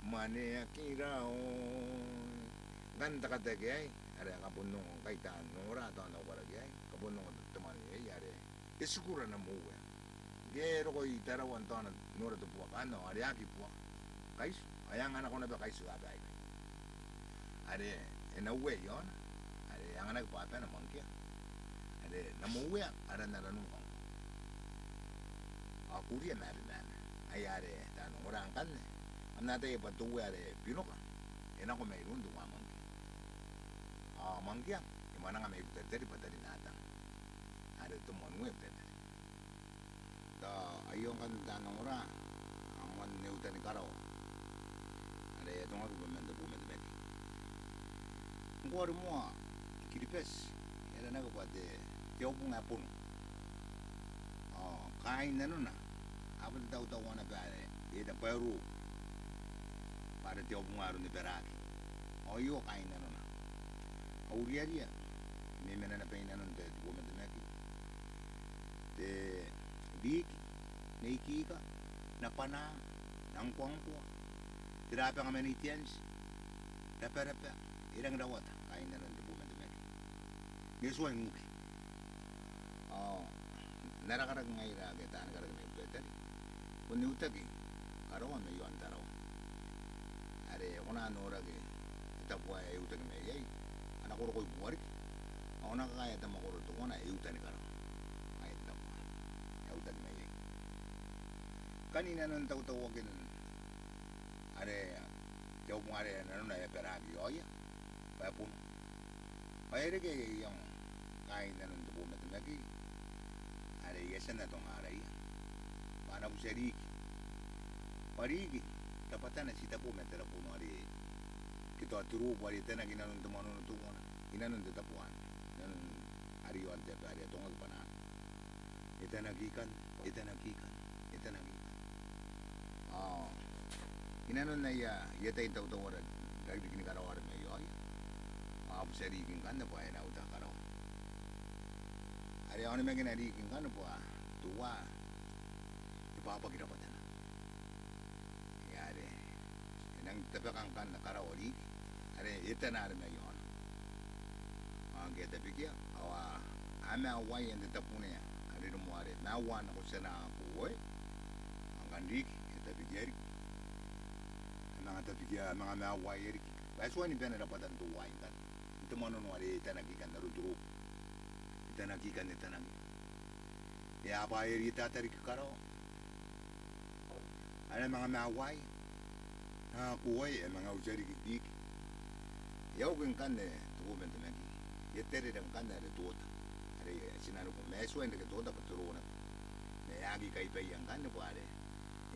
mwaneaki raoi. Ngkanne te kataki aei, are a kabonongo ngkai taan nora, tao n au karaki aei, kabonongo te mwane aei, are e tiku rana mouea. Ngke e roko i Tarawa n tao n nora te buaka anne, ao are aki buaka. Kaitu, ao e anga nako naba Kaitu aaba aikai. Are e na uea i aona, are e anganaki bwa abana Mwankia. Are e na mouea, are e na ranunga ngkoa. Ao kuria ma abe ma mama. Ngaia are taan ongora ngkanne. Kam na ataia bwa te uea are binoka e nako mairoun teuae Mwankia. Ao Mwankia e mwananga mai Butaritari bwa tarin Ataga. Are te moan uea i Butaritari. Tao aio ngkanne taan ongora, a moan euta ni karawa are e atongaki bwa man te Bomatemaki. Ngkoa rimoa i Kiribati e aranaki bwa te, te aobong ae bono. Ao kaain nanona a bon tautaua naba are e na bwaero bwa are te aobong ae aron Nebarake. Ao aio kaain nanona. Auriaria, e memena naba i nanon te Bomatemaki. Te riki, Nei Kika, Nabana, Nangkoangkoa, Terabanga ma Nei Tianti, Rabaraba, e rangi rawata kaain nanon te Bomatemaki. N tuai n uki. Ao n na rakaraki ngaira ake taani karaki mai Butaritari, bon eutaki karawa mai aon Tarawa. Are e kona n noraki te tabo ae eutaki mai iai, a nako roko i Buariki, ao a na kakaea te mwakoro teuana ae euta ni karawa. Ae te tabo ae eutaki mai iai. Ngkanne i nanon tautauakin are te aobong are nanona e a baraaki i aoia bwa e bono. Ao e reke aia iango kaain nanon te Bomatemaki are I a tia n atonga araia bwa a na butia riki. Bwa riki, rabwatana titebo ma te rabono are ke tao te roobu are e tanaki i nanon te mwanono teuana, i nanon te tabo anne, i nanon are i aon te aba are e atongaki bwa Naano. E tanaki ikanne, e tanaki ikanne, e tanaki ikanne. Ao i nanon aia, aia tai n tautauara rarikin karawa are mai aoia, ao a butia riki ngkanne bwa e na uta karawa. Are a onimakina riki ngkanne bwa teuae e bwabwaki rabwatana. Ngaia are e nang tabeka ngkanne karawa riki are e tana are mai aona. Ao ngke e tabekia, ao a, a maiuaia n te tabunea are rimoa are maiuan nako tia nako, oi. Ao ngkanne riki e tabekia riki. A manga tabekia, a manga maiuaia riki bwa e tuai ni bane rabwatan teuaei ngkanne n te mwanono are e tanaki ikanne, aron te roobu. E tanaki ikanne, e tanaki. E a bwaia riki, e tata riki karawa are a manga maiuaia. Nako, oi, e a manga utia riki riki. E a uki ngkanne te Bomatemaki. E a tarera ngkanne are te oota are e a tinaniku, ma e tuai n reke te oota bwa te roo naba. Ma e aki kaibaia ngkanne bwa are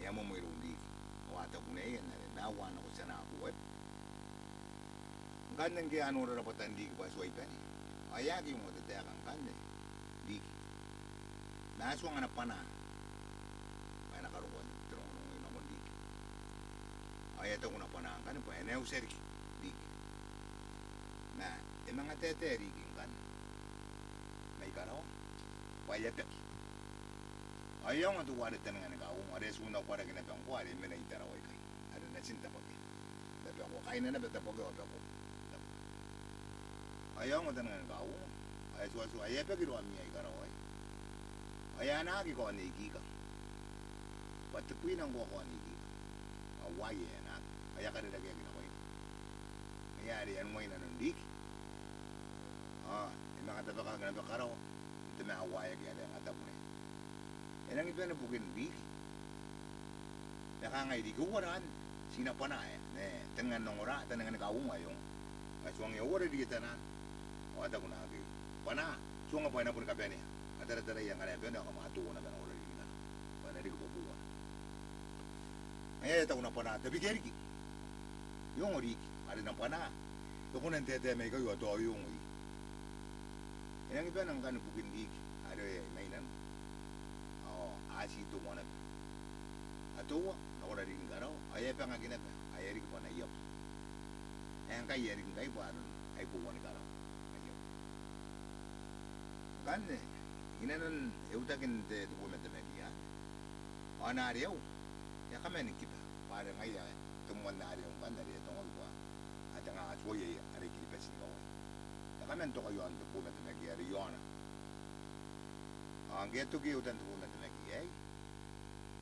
e a momo iroun riki. Ao a taku neiei are, "Ma e uaa nako tiana ae ko eba?" Ngkanne ngke a nora rabwatan riki bwa e tuai bane, ao e aki ongo te taeka ngkanne riki. Ma e tuanga ana bwanaa bwa e na karokoa te rongorongo aio nakon riki. Ao e a taku ana bwanaa ngkanne bwa e na utia riki riki. Ma e manga taetae riki ngkanne mai karawa bwa e a baki. Ao e a ongo teuare taninga ni kauongo are e tuku n uarereke naba ngkoa are e mena i Tarawa ikai, are natin Tabwakea. Naba ko kaina naba Tabwakea ao bako. Ao e a ongo taninga ni kauongo ao e tuatua, e a baki iroumi ae i karawa aei. Ao e anaaki kaon Nei Kika bwa tebwina ngkoa kaon Nei Kika. Ao uaia e anaaki ao e a karerakeaki nakoina. Ngaia are e a nuai nanon riki. Ao e manga tabekaki naba karawa n te maiu ae aki are e nga tabu naba. E nangi bane bukin riki. Ma kangai riki, "Uara anne?" "Ti na bwanaa ae, ne, taninga n ongora, taninga ni kauongo ae e ongo." Ao e tuangia, "Uara riki e tanaan?" Ao a taku naake bwanaa, "Tuanga bwa e na boni kabanea. A tarataraia ngkana e bane ao kam a toua naba nakora riki ni karawa bwa e na riki bwa bouana." Ngaia e taku ana bwanaa, "Tabekia riki. I ongo riki are ana bwanaa e kona n taetae mai ikai ao tao e ongo iai." E nangi bane ngkanne bukin riki are e mai nano. Ao a ti toua naba. A toua nakora riki ni karawa ao e a bangaki naba, ao e a riki bwa ana iabu. Ae ngkai e a riki ngkai bwa aron ai boua ni karawa. Ai iabu. Ngkanne, i nanon eutakin te tebo ma te maki anne, ao ana areau e a kaman kiba, bwa are ngaia te moan areau ngkanne are e atongaki bwa a tengaa tuoia are Kiribati ni kawai. E a kaman toka i aon te bo ma te maki are i aona. Ao ngke e a toki eutan te bo ma te maki aei,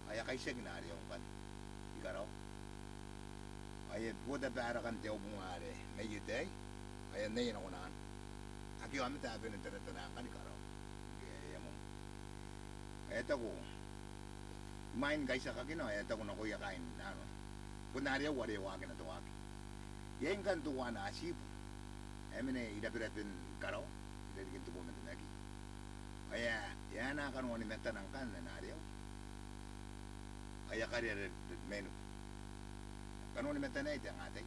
ao e a kaitiaki ana areau ngkanne i karawa. Ao e a bota barakan te aubunga are mai eta aei, ao e a nnaia nako nano. Akea aomata ae bane n taratara ngkanne i karawa. Ngke e a mum. Ao e taku, imwain kaitiakakina, ao e a taku nakoia kaain nano, "Bon areau are e waakina te waaki. Iai ngkanne teuana atibu ae mena iraberaben karawa, irarikin te bo ma te maki." Ao e a, e a anaa kanoan matana ngkanne ana areau. Ao e a karea mainiku. Kanoan matana aei te angatai.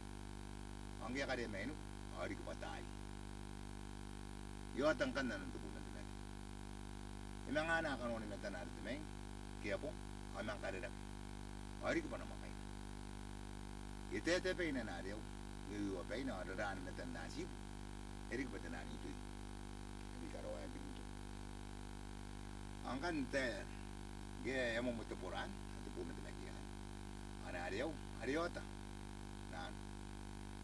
Ao ngke e a karea mainiku, ao e riki bwa taai. E a ota ngkanne nanon te bo ma te maki. E manga anaa kanoan matana are te maing, ngke e a bong, ao e manga karerake. Ao e riki bwa namwakaina. E taetae baina ana areau, n ioiua baina, ao raraan matan atibu e riki bwa te naan itoi. Are i karawa ae birinto. Ao ngkanne te, ngke e a momo te bo ra anne, te bo ma te maki anne, ao ana areau are e a ota nano.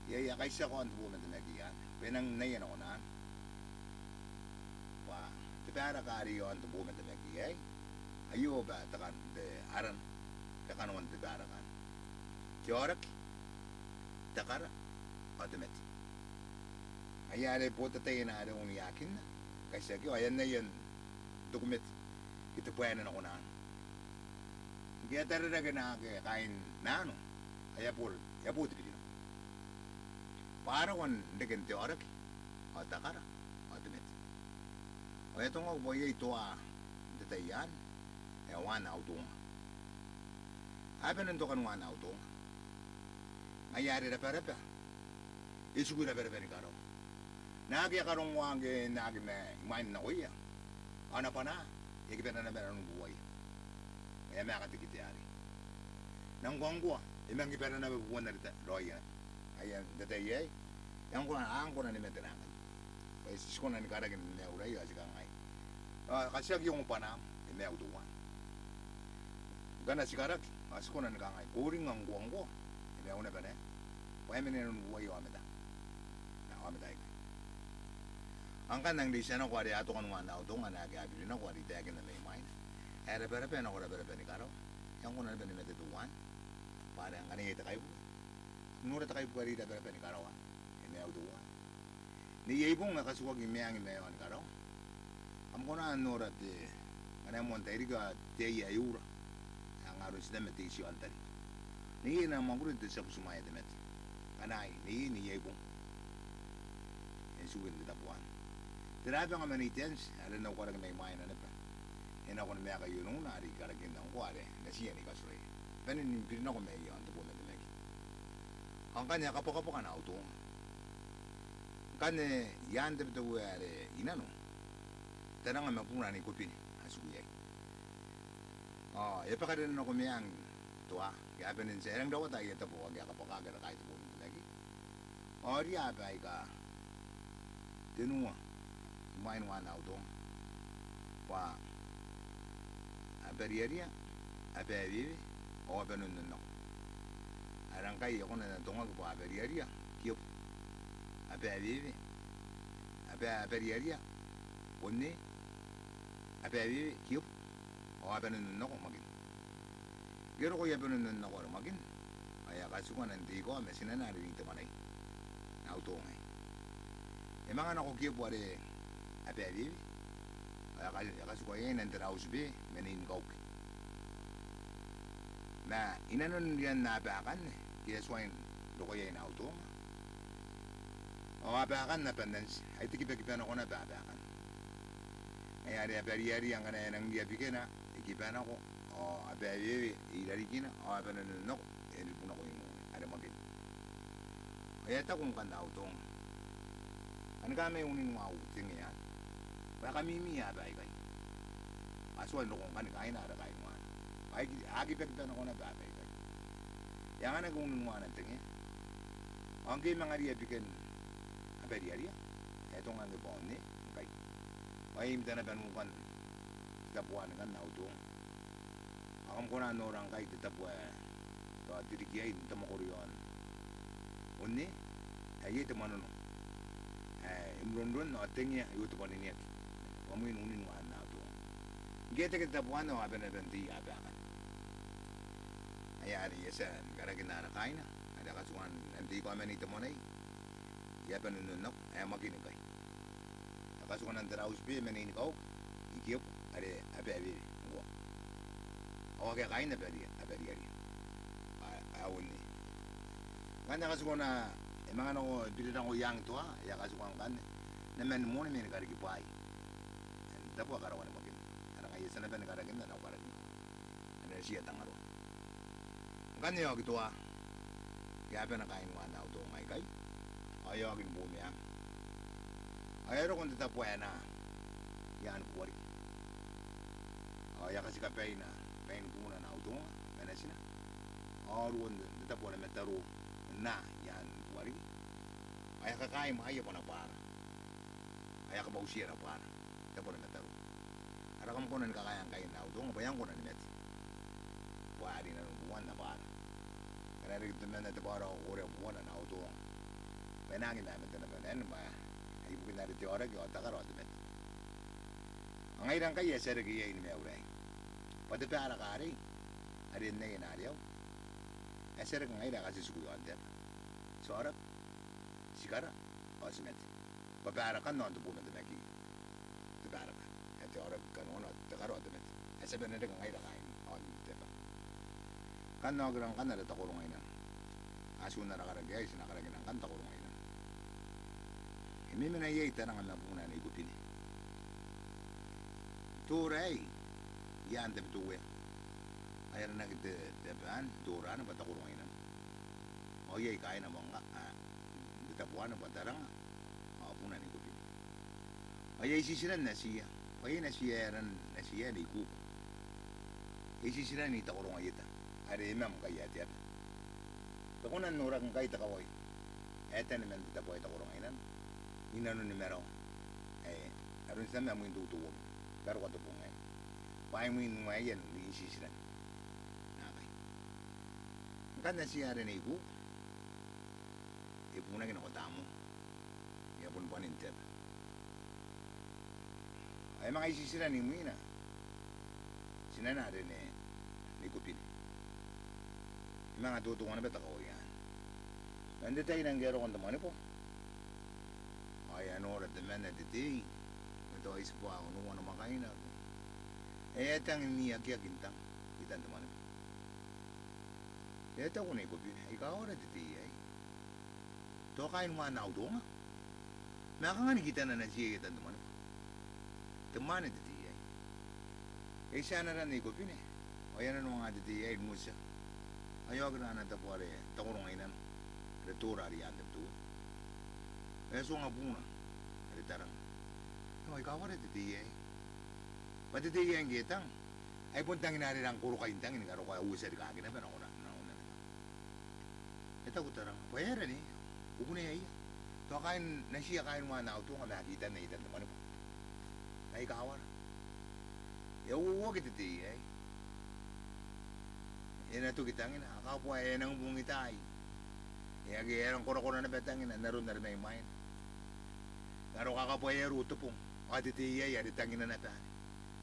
Iai, e a kaitiaka aon te bo ma te maki anne bwa e nang nnaia nako nano. Bwa te baraka are i aon te bo ma te maki aei, aio bwa te kan, te aran, te kanoan te baraka anne. Te aoraki, te kara, ao te mate. Ngaia are e botataia ana areau n iakinna, kaitiakio, ao e a nnaia n te kumete ke te bwaene nako nano. Ngke e a tarerake naake kaain nano, ao e a bo, e a bo te birinako. Bwa a rawa n reken te aoraki, ao te kara, ao te mate. Ao e atongaki bwa iai toa n te tai anne, ae Uaan Autonga. A bane n toka ni Uaan Autonga. Ngaia are rabaraba e tiku i rabaraban karawa. Naake a karongoa ngke e na aki mai imwain nakoia, ao ana bwanaa e aki bane naba nanon buaia. E a maeka te kite arei. Nangkoa ngkoa, e manga aki bane naba buana raoi. Ngaia n te tai aei, e a ngkoa, a ngkoa ni mate naba. Bwa e ti kona ni karaki ni maiuraia, ao ti kangai, ao katiaki ongo bwanaam, e maiu teuana. Ngkana ti karaki, ao ti kona ni kangai, ko ringa ngkoa ngkoa, e maiu naba naba. Bwa e mena nanon buaia aomata. N na aomata aikai. Ao ngkanne nang reitia nako are a toka n Uaan Autonga naake a biri nako are I taekinna mai mwaina. Ae rabaraba nako rabaraban karawa. E a ngkoa naba ni mate teuana. Bwa are ngkana iai te kaibuke, kam nora te kaibuke are i rabaraban karawa. E maiu teuana. Neiei bong ae katukaki meang i maeao ni karawa. Kam kona n nora te, ngkana e moan tairiki ao te aia ae ura. Ae nga aron tinam ma te iti aon tari. Neiei n ana mwakuri te tia butimwaea te mate. Ngkana ai, neiei, neiei bong. E tiku n te tabo anne. Te rabanga ma Nei Teanti, are N na ukaraki mai mwaina naba. E nako ni maeka i onouna are i karakin ngkoa are natiia Nei Katureia. bane ni biri nako mai aon te bo ma te maki. Ao ngkanne e a kabwakabwaka Nautonga. Ngkanne i aan Tabiteuea are i nano, Taranga ma buuna Nei Kobine a tiku iai. Ao e a baka rena nako meang Toa, ke a bane n tia, e rangi rawata aia tabo ake a kabwakaki are kaain te bo ma te maki. Ao ria aba aika tenua imwain waan Nautonga, bwa Abariaria, Abaewewe ao Abanonnonnako. Are ngkai e kona n atongaki bwa Abariaria, Kiebu, Abaewewe, Aba, Abariaria, Onne, Abaewewe, Kiebu ao Abanonnonnako, Makin. Ngke e roko i Abanonnonnako are Makin, ao e a katikua nang te ikawa ma tinana are Nei Temwanai, Nautonga aei. E manga nako Kiebu are Abaewewe, ao e a ka, e a katikua iai nang Tarautibe ma Nei Nikauke. Ma i nanon rian aba akanne, ngke e a tuai n roko iai Nautonga, ao aba akanne a bane n tia, ai te kibakiba nako naba aba akanne. Ngaia are Abariaria ngkana e nang riabikena e kiba nako, ao Abaewewe e i rarikina, ao Abanonnonnako e ribu nako i moana are Makin. Ao e a taku ngkanne Nautonga, Kani kamai unin waau te nge anne, bwa e kamimi aba aikai. A tuai n roko ngkanne kaaina are kaain waana, bwa a aki, a aki kibakiba nako naba aba aikai. E anganaki unin waana te nge. Ao ngke e manga riabiken Abariaria, e atonga ngke bwa Onne ngkai. Ao e mita naba nukan te tabo anne ngkanne Nautonga. Ao kam kona n nora ngkai te tabo ae tao te riki aei n te mwakoro i aon Onne, ae iai te mwanono ae e muronron ao te nge ae e otobwanineaki bwa mwin unin waan Nautonga. Ngke e teke te tabo anne ao a bane naba n tei aba akanne. Ngaia are e a tia ni karakin ara kaaina are a katikua nang te ikawa ma Nei Temwanai i Abanonnonnako ae Makin ngkai. E a katikua nang Tarautibe ma Nei Nikauke i Kiebu are Abaewewe ngkoa. Ao akea kaain Abari, Abariaria, a, ae Onne. Ngkanne e a katikua, e manga nako, e biri nako i aan Toa, e a katikua ngkanne naman moan meni kariki bwaai n te tabo ae karaoan Makin, are ngaia e a tia naba ni karakinna nako karakin Toa. Are e a tia Tangaroa. Ngkanne e a oki Toa, ke a bane kaain waan Nautonga aikai, ao e a oki ni bo meang. Ao e a roko n te tabo ae na i aan Buariki. Ao e a katika baina, bain buuna Nautonga ma natina. Ao ruon te, te tabo are Mataro n na i aan Buariki. Ao e a kakaai mwaia bwa Nabwara. Ao e a kabwautia Nabwara, te tabo are Mataro. Are kam kona ni kakaea ngkai Nautonga bwa e a kona ni mate, bwa are i nanon buana Nabwara. Ngkana e reke temanna te bwara ao ko korea buana Nautonga, bwa e na aki mamate naba n anne, bwa ibukin are te aoraki ao te kara ao te mate. Ao ngaira ngkai ae ti a reke iai ni maiura aei, bwa te baraka arei, are n aia nareau, ae ti a reke ngaira ae katiku i aon te aba. Ti aoraki, ti kara, ao ti mate. Bwa barakan aon te bo ma te maki te baraka, ae te aoraki, kanoana, te kara ao te mate, ae ti a bane n reke ngaira kaain aon te aba. Ngkanne a okira ngkanne ara takorongaina. A tion ara karaki aei, ti na karakina ngkanne takorongaina. E memena iai Taranga ma buuna Nei Kobine. Tora aei i aan Tabiteuea, ao e aranaki te, te aba anne, Tora anne bwa Takorongaina. Ao iai kaaina moa nga, a, n te tabo anne bwa Taranga ao buuna Nei Kobine. Ao iai titiran natiia, bwa iai natiia ae aran natiia ae Nei Kuku. Iai titiran Nei Takorongaieta, are e mam ngkai ae te aba. Ko kona n noraki ngkai te kawai ae tane man te tabo ae Takorongaina i nanoni marawa ae aron te tama mwin te utoua, karokoa te bong aei, bwa ai mwin waeia n titiran naakai. Ngkanne natiia are Nei Kuku e bunaki nako Tamoa, e a bon bwanin te aba. Ao e manga ititiran imwina tinana are Nei, Nei Kobine. E manga totokoa naba te kawai anne. Man te tai ngke e a roko n te Mwanibwa, ao e a nora temanna te tei, ma tao ai tibwa onoua namwakaina, ae e a tang n ikiaki n tang i tan te Mwanibwa. E a taku Nei Kobine, "Aika aora te tei aei? Tao kaain waan Nautonga? Ma kanga ni kitana natiia i tan te Mwanibwa?" Te mwaane te tei aei. E a tia ana ran Nei Kobine, ao e a nanoanga te tei aei n uotia Ao e a okira ana tabo are Takorongainano, are Tora are i aan Tabiteuea. E a tuanga buuna are Taranga. Ao e kawara te tei aei. Bwa te tei aei ngke e tang, ai bon tangina are e rang korokai n tangin, karokoa e uotia rikaaki naba nakon ana, nakon ana tang. E taku Taranga bwa e aera nei, ko kuneaia? Tao kaain, natiia kaain waan Autonga ma a kitanna i itan te Mwanibwa. Ai kawara. E a uouaki te tei aei. E na toki tangina, ao kabwa e a nangi bungitaai. E aki, e a rang korakora naba tangina n aron are mai mwaina. Karokoa kabwa e a roko te bong, ao te tei aei are tangina naba are.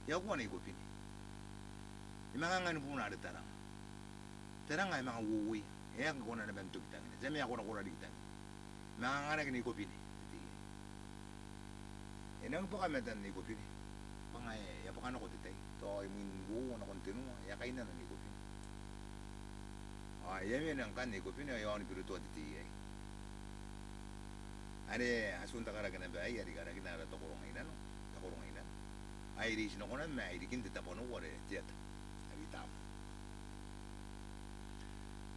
E a kua Nei Kobine. E manga angan buuna are Taranga. Taranga e manga uouia. E aki kona naba n toki tangina. Te mea e a korakora riki tangina. E manga anganaki Nei Kobine te tei aei. E nangi bwaka matan Nei Kobine. Bwa ngaia e a bwaka nako te tai. Tao imwin uoua nakon tenua, e a kainnano Nei Kobine. Ao e a mena ngkanne Nei Kobine ao e a aonibirotoa te tei aei. Are atun te karaki naba aei are karakina ara Takorongainano, Takorongainano. Ao e reiti nako naba ma e a irikin te tabwanoua are te ata are i Tabu.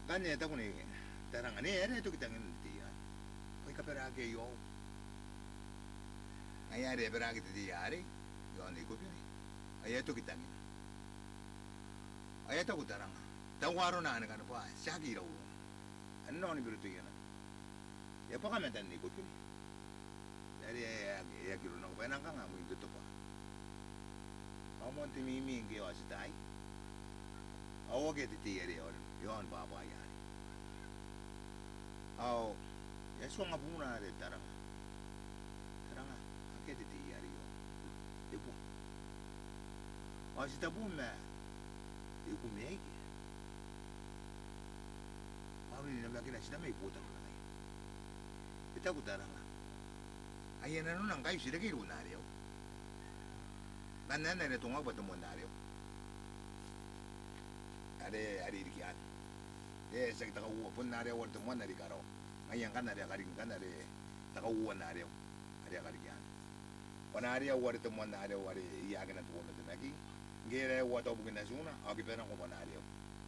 Ngkanne e taku Nei Taranga, nei, e aera e toki tangin te tei anne? Bwa I kabaraaki aio. Ngaia are e a baraaki te tei arei i aon Nei Kobine. Ao e a toki tangina. Ao e a taku Taranga, tau arona anne ngkanne bwa tiaki iraurona. Ao e na aonibirotoia naba. E a bwaka matan Nei Kobine. Are e a, e a kiro nako bwa e nang kanga mwin totobwaa. Ao moan te mimi ngke e a oti taai, ao akea te tei are i aon, i aon bwabwaia arei. Ao e a tuanga buuna are Taranga. Taranga, akea te tei are i aon. E bua. Ao ti tabu ma e kumeaike. Bwa e na namakina ti na mai botaki nako iai. E taku Taranga, ai e nanona ngkai ti reke iroun Nareau. Ngkanne anne are atongaki bwa te moan Nareau. Are, are e riki anne. E, tiaki te kauoua, bon Nareau are te moan are i karawa. Ngaia ngkanne are a kariki ngkanne are te kauoua n Nareau. Are a kariki anne. Bwa Nareau are te moan Nareau are e iaakina te Bomatamaki. Ngke e raeua tao bukin atuna, ao kiba nako bwa Nareau.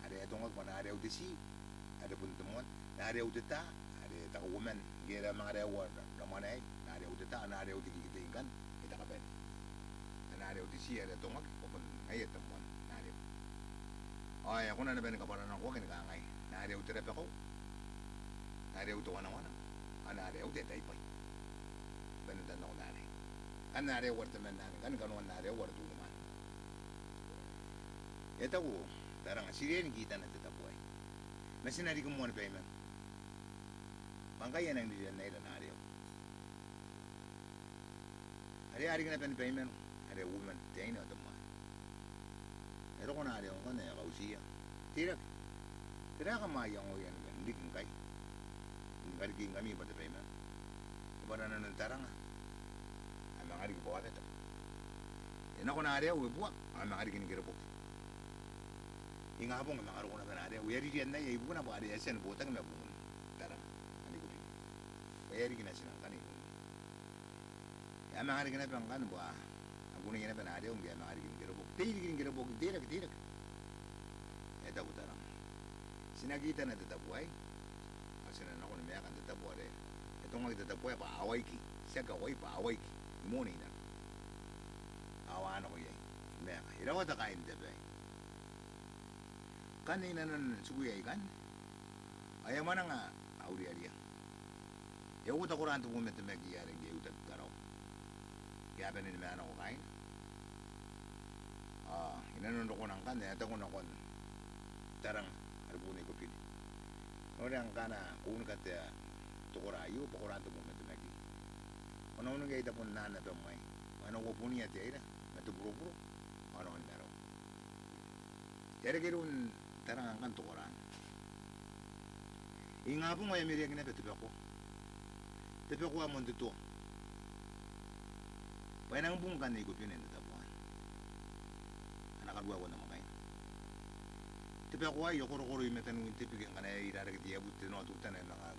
Are e atongaki bwa Nareau te ti, are bon te moan, Nareau te ta, are te kauoman. Ngke e manga raeua ra-, ramwana aei, Nareau te ta, Nareau te kikitei ngkanne, e te kabane. Ao Nareau te ti are atongaki, bwa bon ngaia te moan Nareau. Ao e a kona naba ni kabwaranakoaki ni kangai, Nareau te rabakau, Nareau te wanawana, ao Nareau te ataibwai. Bwa e na tan nako Nareau. Ngkanne Nareau are temanna anne, ngkanne kanoan Nareau are te unimwane. E taku Taranga, ti riai ni kitana te tabo aei. Ma ti na riki moa ni Baimanu. Bwa ngkai e a nang rirannaira Nareau. Are a riki naba ni Baimanu, are uoman te aine ao te mwaane. E roko Nareau ngkanne e a kautiia. Teirake. Tera ae kam a iangoia ni riki ngkai? Ni karikingkami bwa te Baimanu. E bwara nanon Taranga. A manga riki bwa aomata. E nako Nareau e bua, a manga riki ni kereboki. Ingabong e manga roko naba Nareau, e a ririannaia ibukina bwa are e a tia ni botaki ma buun Taranga, Nei Kobine. Bwa e a riki natina ngkanne ibukina. E a manga riki naba ngkanne bwa a kuneia naba Nareau ngke a manga riki ni kereboki. Tei riki ni kereboki, teirake, teirake. E taku Taranga, ti na kitana te tabo aei. Ao ti na nako ni maeka n te tabo are e atongaki te tabo aei bwa Awaiki. Tiaki Awai bwa Awaiki. I Mooneinano. Ao a nako iai ni maeka. E rawata kaain te aba aei. Ngkanne i nanon tiku aei ikanne, ao e a mwananga Auriaria. E a uota koraan te Bomatamaki are ngke e uotaki karawa. Ngke a bane ni maa nako kaaina. Ao i nanon rokona ngkanne e a taku nakon Taranga are bon Nei Kobine, noria ngkana ko unika te, te kora aio bwa koraan te Bomatamaki. Ko na unika iai tabon naan abam aei. Bwa e na uaboniia te aira ma te buroburo ao e na oni marawa. E a reke iroun Taranga ngkanne te kora anne. Ingabong ao e a mereaki naba te bakoa. Te bakoa moan te toa. Bwa e nangi bung ngkanne Nei Kobine n te tabo anne. Ana karuaua namwakaina. Te bakoa aei e a korokoro i mataniwin te bike ngkana e irarake te abuti, te nao teutana e manga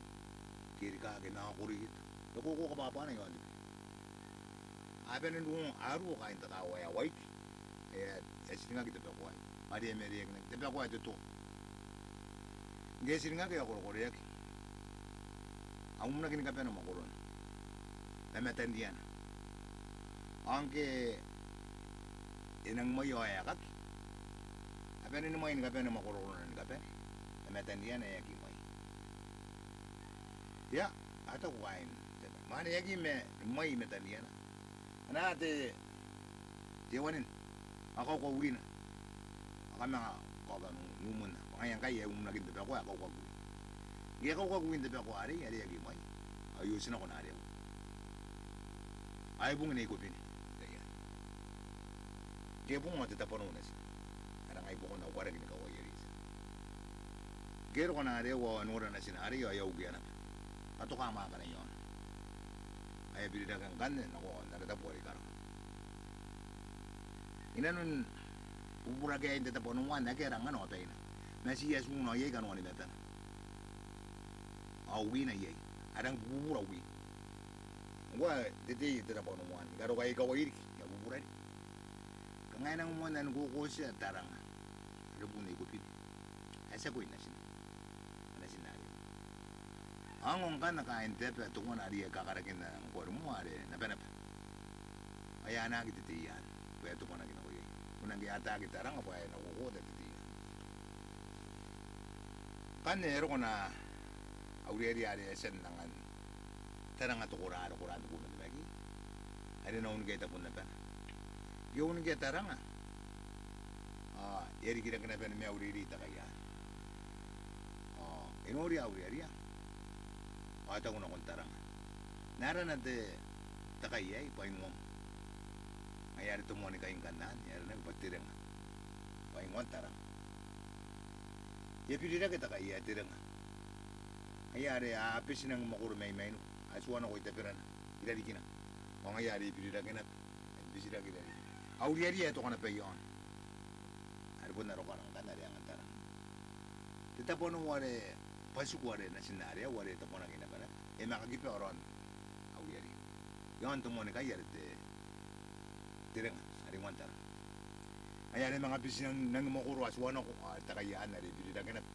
kerikaaki, e manga koroia. E koko kabwabwana i aon te bike. A bane n ruo, a ruo kaain te kaawa ae Awaiki. E a, e a tiringaki te bakoa aei. Are e a mereaki naba te bakoa ae te toa. Ngke e tiringaki ao e korekoreaki, a umunaki ni kabane mwakorona ma matan riana. Ao ngke e nang mwai ao e aekaki, a bane ni mwai ni kabane mwakorona ni kabane ma matan riana ae aki mwai. Ia, a taku kaain te bwai, mwaane e aki ma ni mwai i matan riana. Ana te, te wanin, a kaukau wina, a kamanga kaoka n umuna. Bwa ngaia ngkai e umunaki n te bako ae e kaukaki wina. Ngke e kaukaki wina n te bako arei, are e aki mwai, ao e oti nako Narewa. Ao e bung Nei Kobine. Ngaia. Ngke e bung ao te tabwanou natina, a rangai i buakon au karaki ni kawai are e tia. Ngke e roko Narewa ao e nora natina arei ao e a ukia naba. A toka mwaakana i aona. Ao e a birirake ngkanne nako n ara tabo are i karawa. I nanon buburake aei n te tabwanou anne, akea rangana ao baina. Ma ti atuna ao iai kanoan matana. Ao wina iai. A rangi bubura wi. Ngkoa te tei n te tabwanou anne, ni karokoa ae i kawai riki, ni a bubura riki. Kanga e nang moana ni kokotia Taranga are bon Nei Kobine ae tiakoi natina, natin Narewa. A ongo ngkanne kaain te aba teuana are e kakarakinna ngkoa rimoa are Nabanaba. Ao e anaaki te tei anne bwa e tobwanaki nako iai. Ko na ngke e ataaki Taranga bwa e na kokotia te tei anne. Ngkanne e roko Narewa are e a tia n angan Taranga te kora, are kora te kona te maki, are e na unikia i tabon abana. Ngke e unikia Taranga, ao e a rikirake naba ni maiureirei te kai anne. Ao e noria Aurearia, ao e taku nakon Taranga, "N na arana te, te kai aei bwa ingoam." Ngaia are te moan kai ngkanne anne e aranaki bwa Terenga, bwa ingoan Taranga. E a birirake te kai ae Terenga. Ngaia are a beti n nangi mwakoro mai mainiku, a tua nako i taberana i rarikina. Ao ngaia are e birirake naba, e birirake i rarikina. Aurearia e toka naba i aona, are bon arokoana ngkanne are angan Taranga. Te tabwanou are bwa tiku are natin Narewa are e tabwanaki i Nabanaba, e manga kiba raon Aurearia i aon te moan kai are te, Terenga, are ingoan Taranga. Ngaia are e manga beti n nangi mwakoro, a tua nako, ao te kai anne are e birirake naba,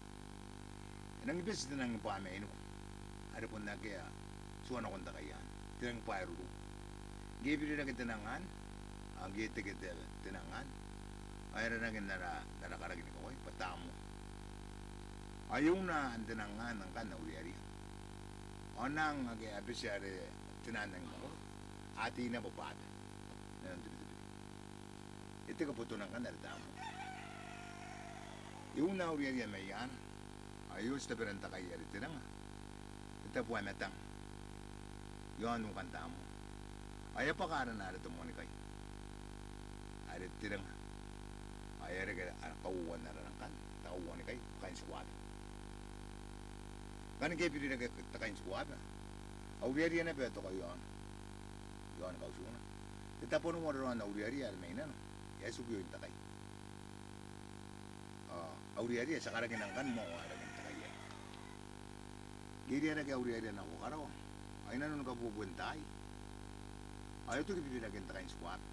e nangi beti te nang bwa mainiku, are bon akea, tua nakon te kai anne, te nang bwa e ruru. Ngke e birirake te nang anne, ao ngke e teke te, te nang anne, ao e aranaki n ara, n ara karaki ni kawai bwa Tamoa. Ao e una n te nang anne ngkanne Aurearia. Ao nang ake a beti are te nang nangi mwakoro, a tei naba bwa aba i nanon te Betebeke. E teke botona ngkanne are Tamoa. E una Aurearia mai aana, ao e oti taberan te kai are Terenga, te tabo ae Matang, i aon ukan Tamoa. Ao e a bwaka arana are te moan kai are Terenga. Ao e a reke ara kauoua n arana ngkanne, te kauoua ni kai, Tekaintikuaba. Ngkanne ngke e birirake Tekaintikuaba, Aurearia naba e toka i aona, i aon kautiuna. Te tabwanou are raon Aurearia are mai nano, e a tiku i oin te kai. Ao Aurearia ti a karakina ngkanne moa ao a reke n te kai aei. Ngke e riarake Aurearia nako karawa, ao i nanoni kabuebuen taai, ao e toki biriraken Tekaintikuaba,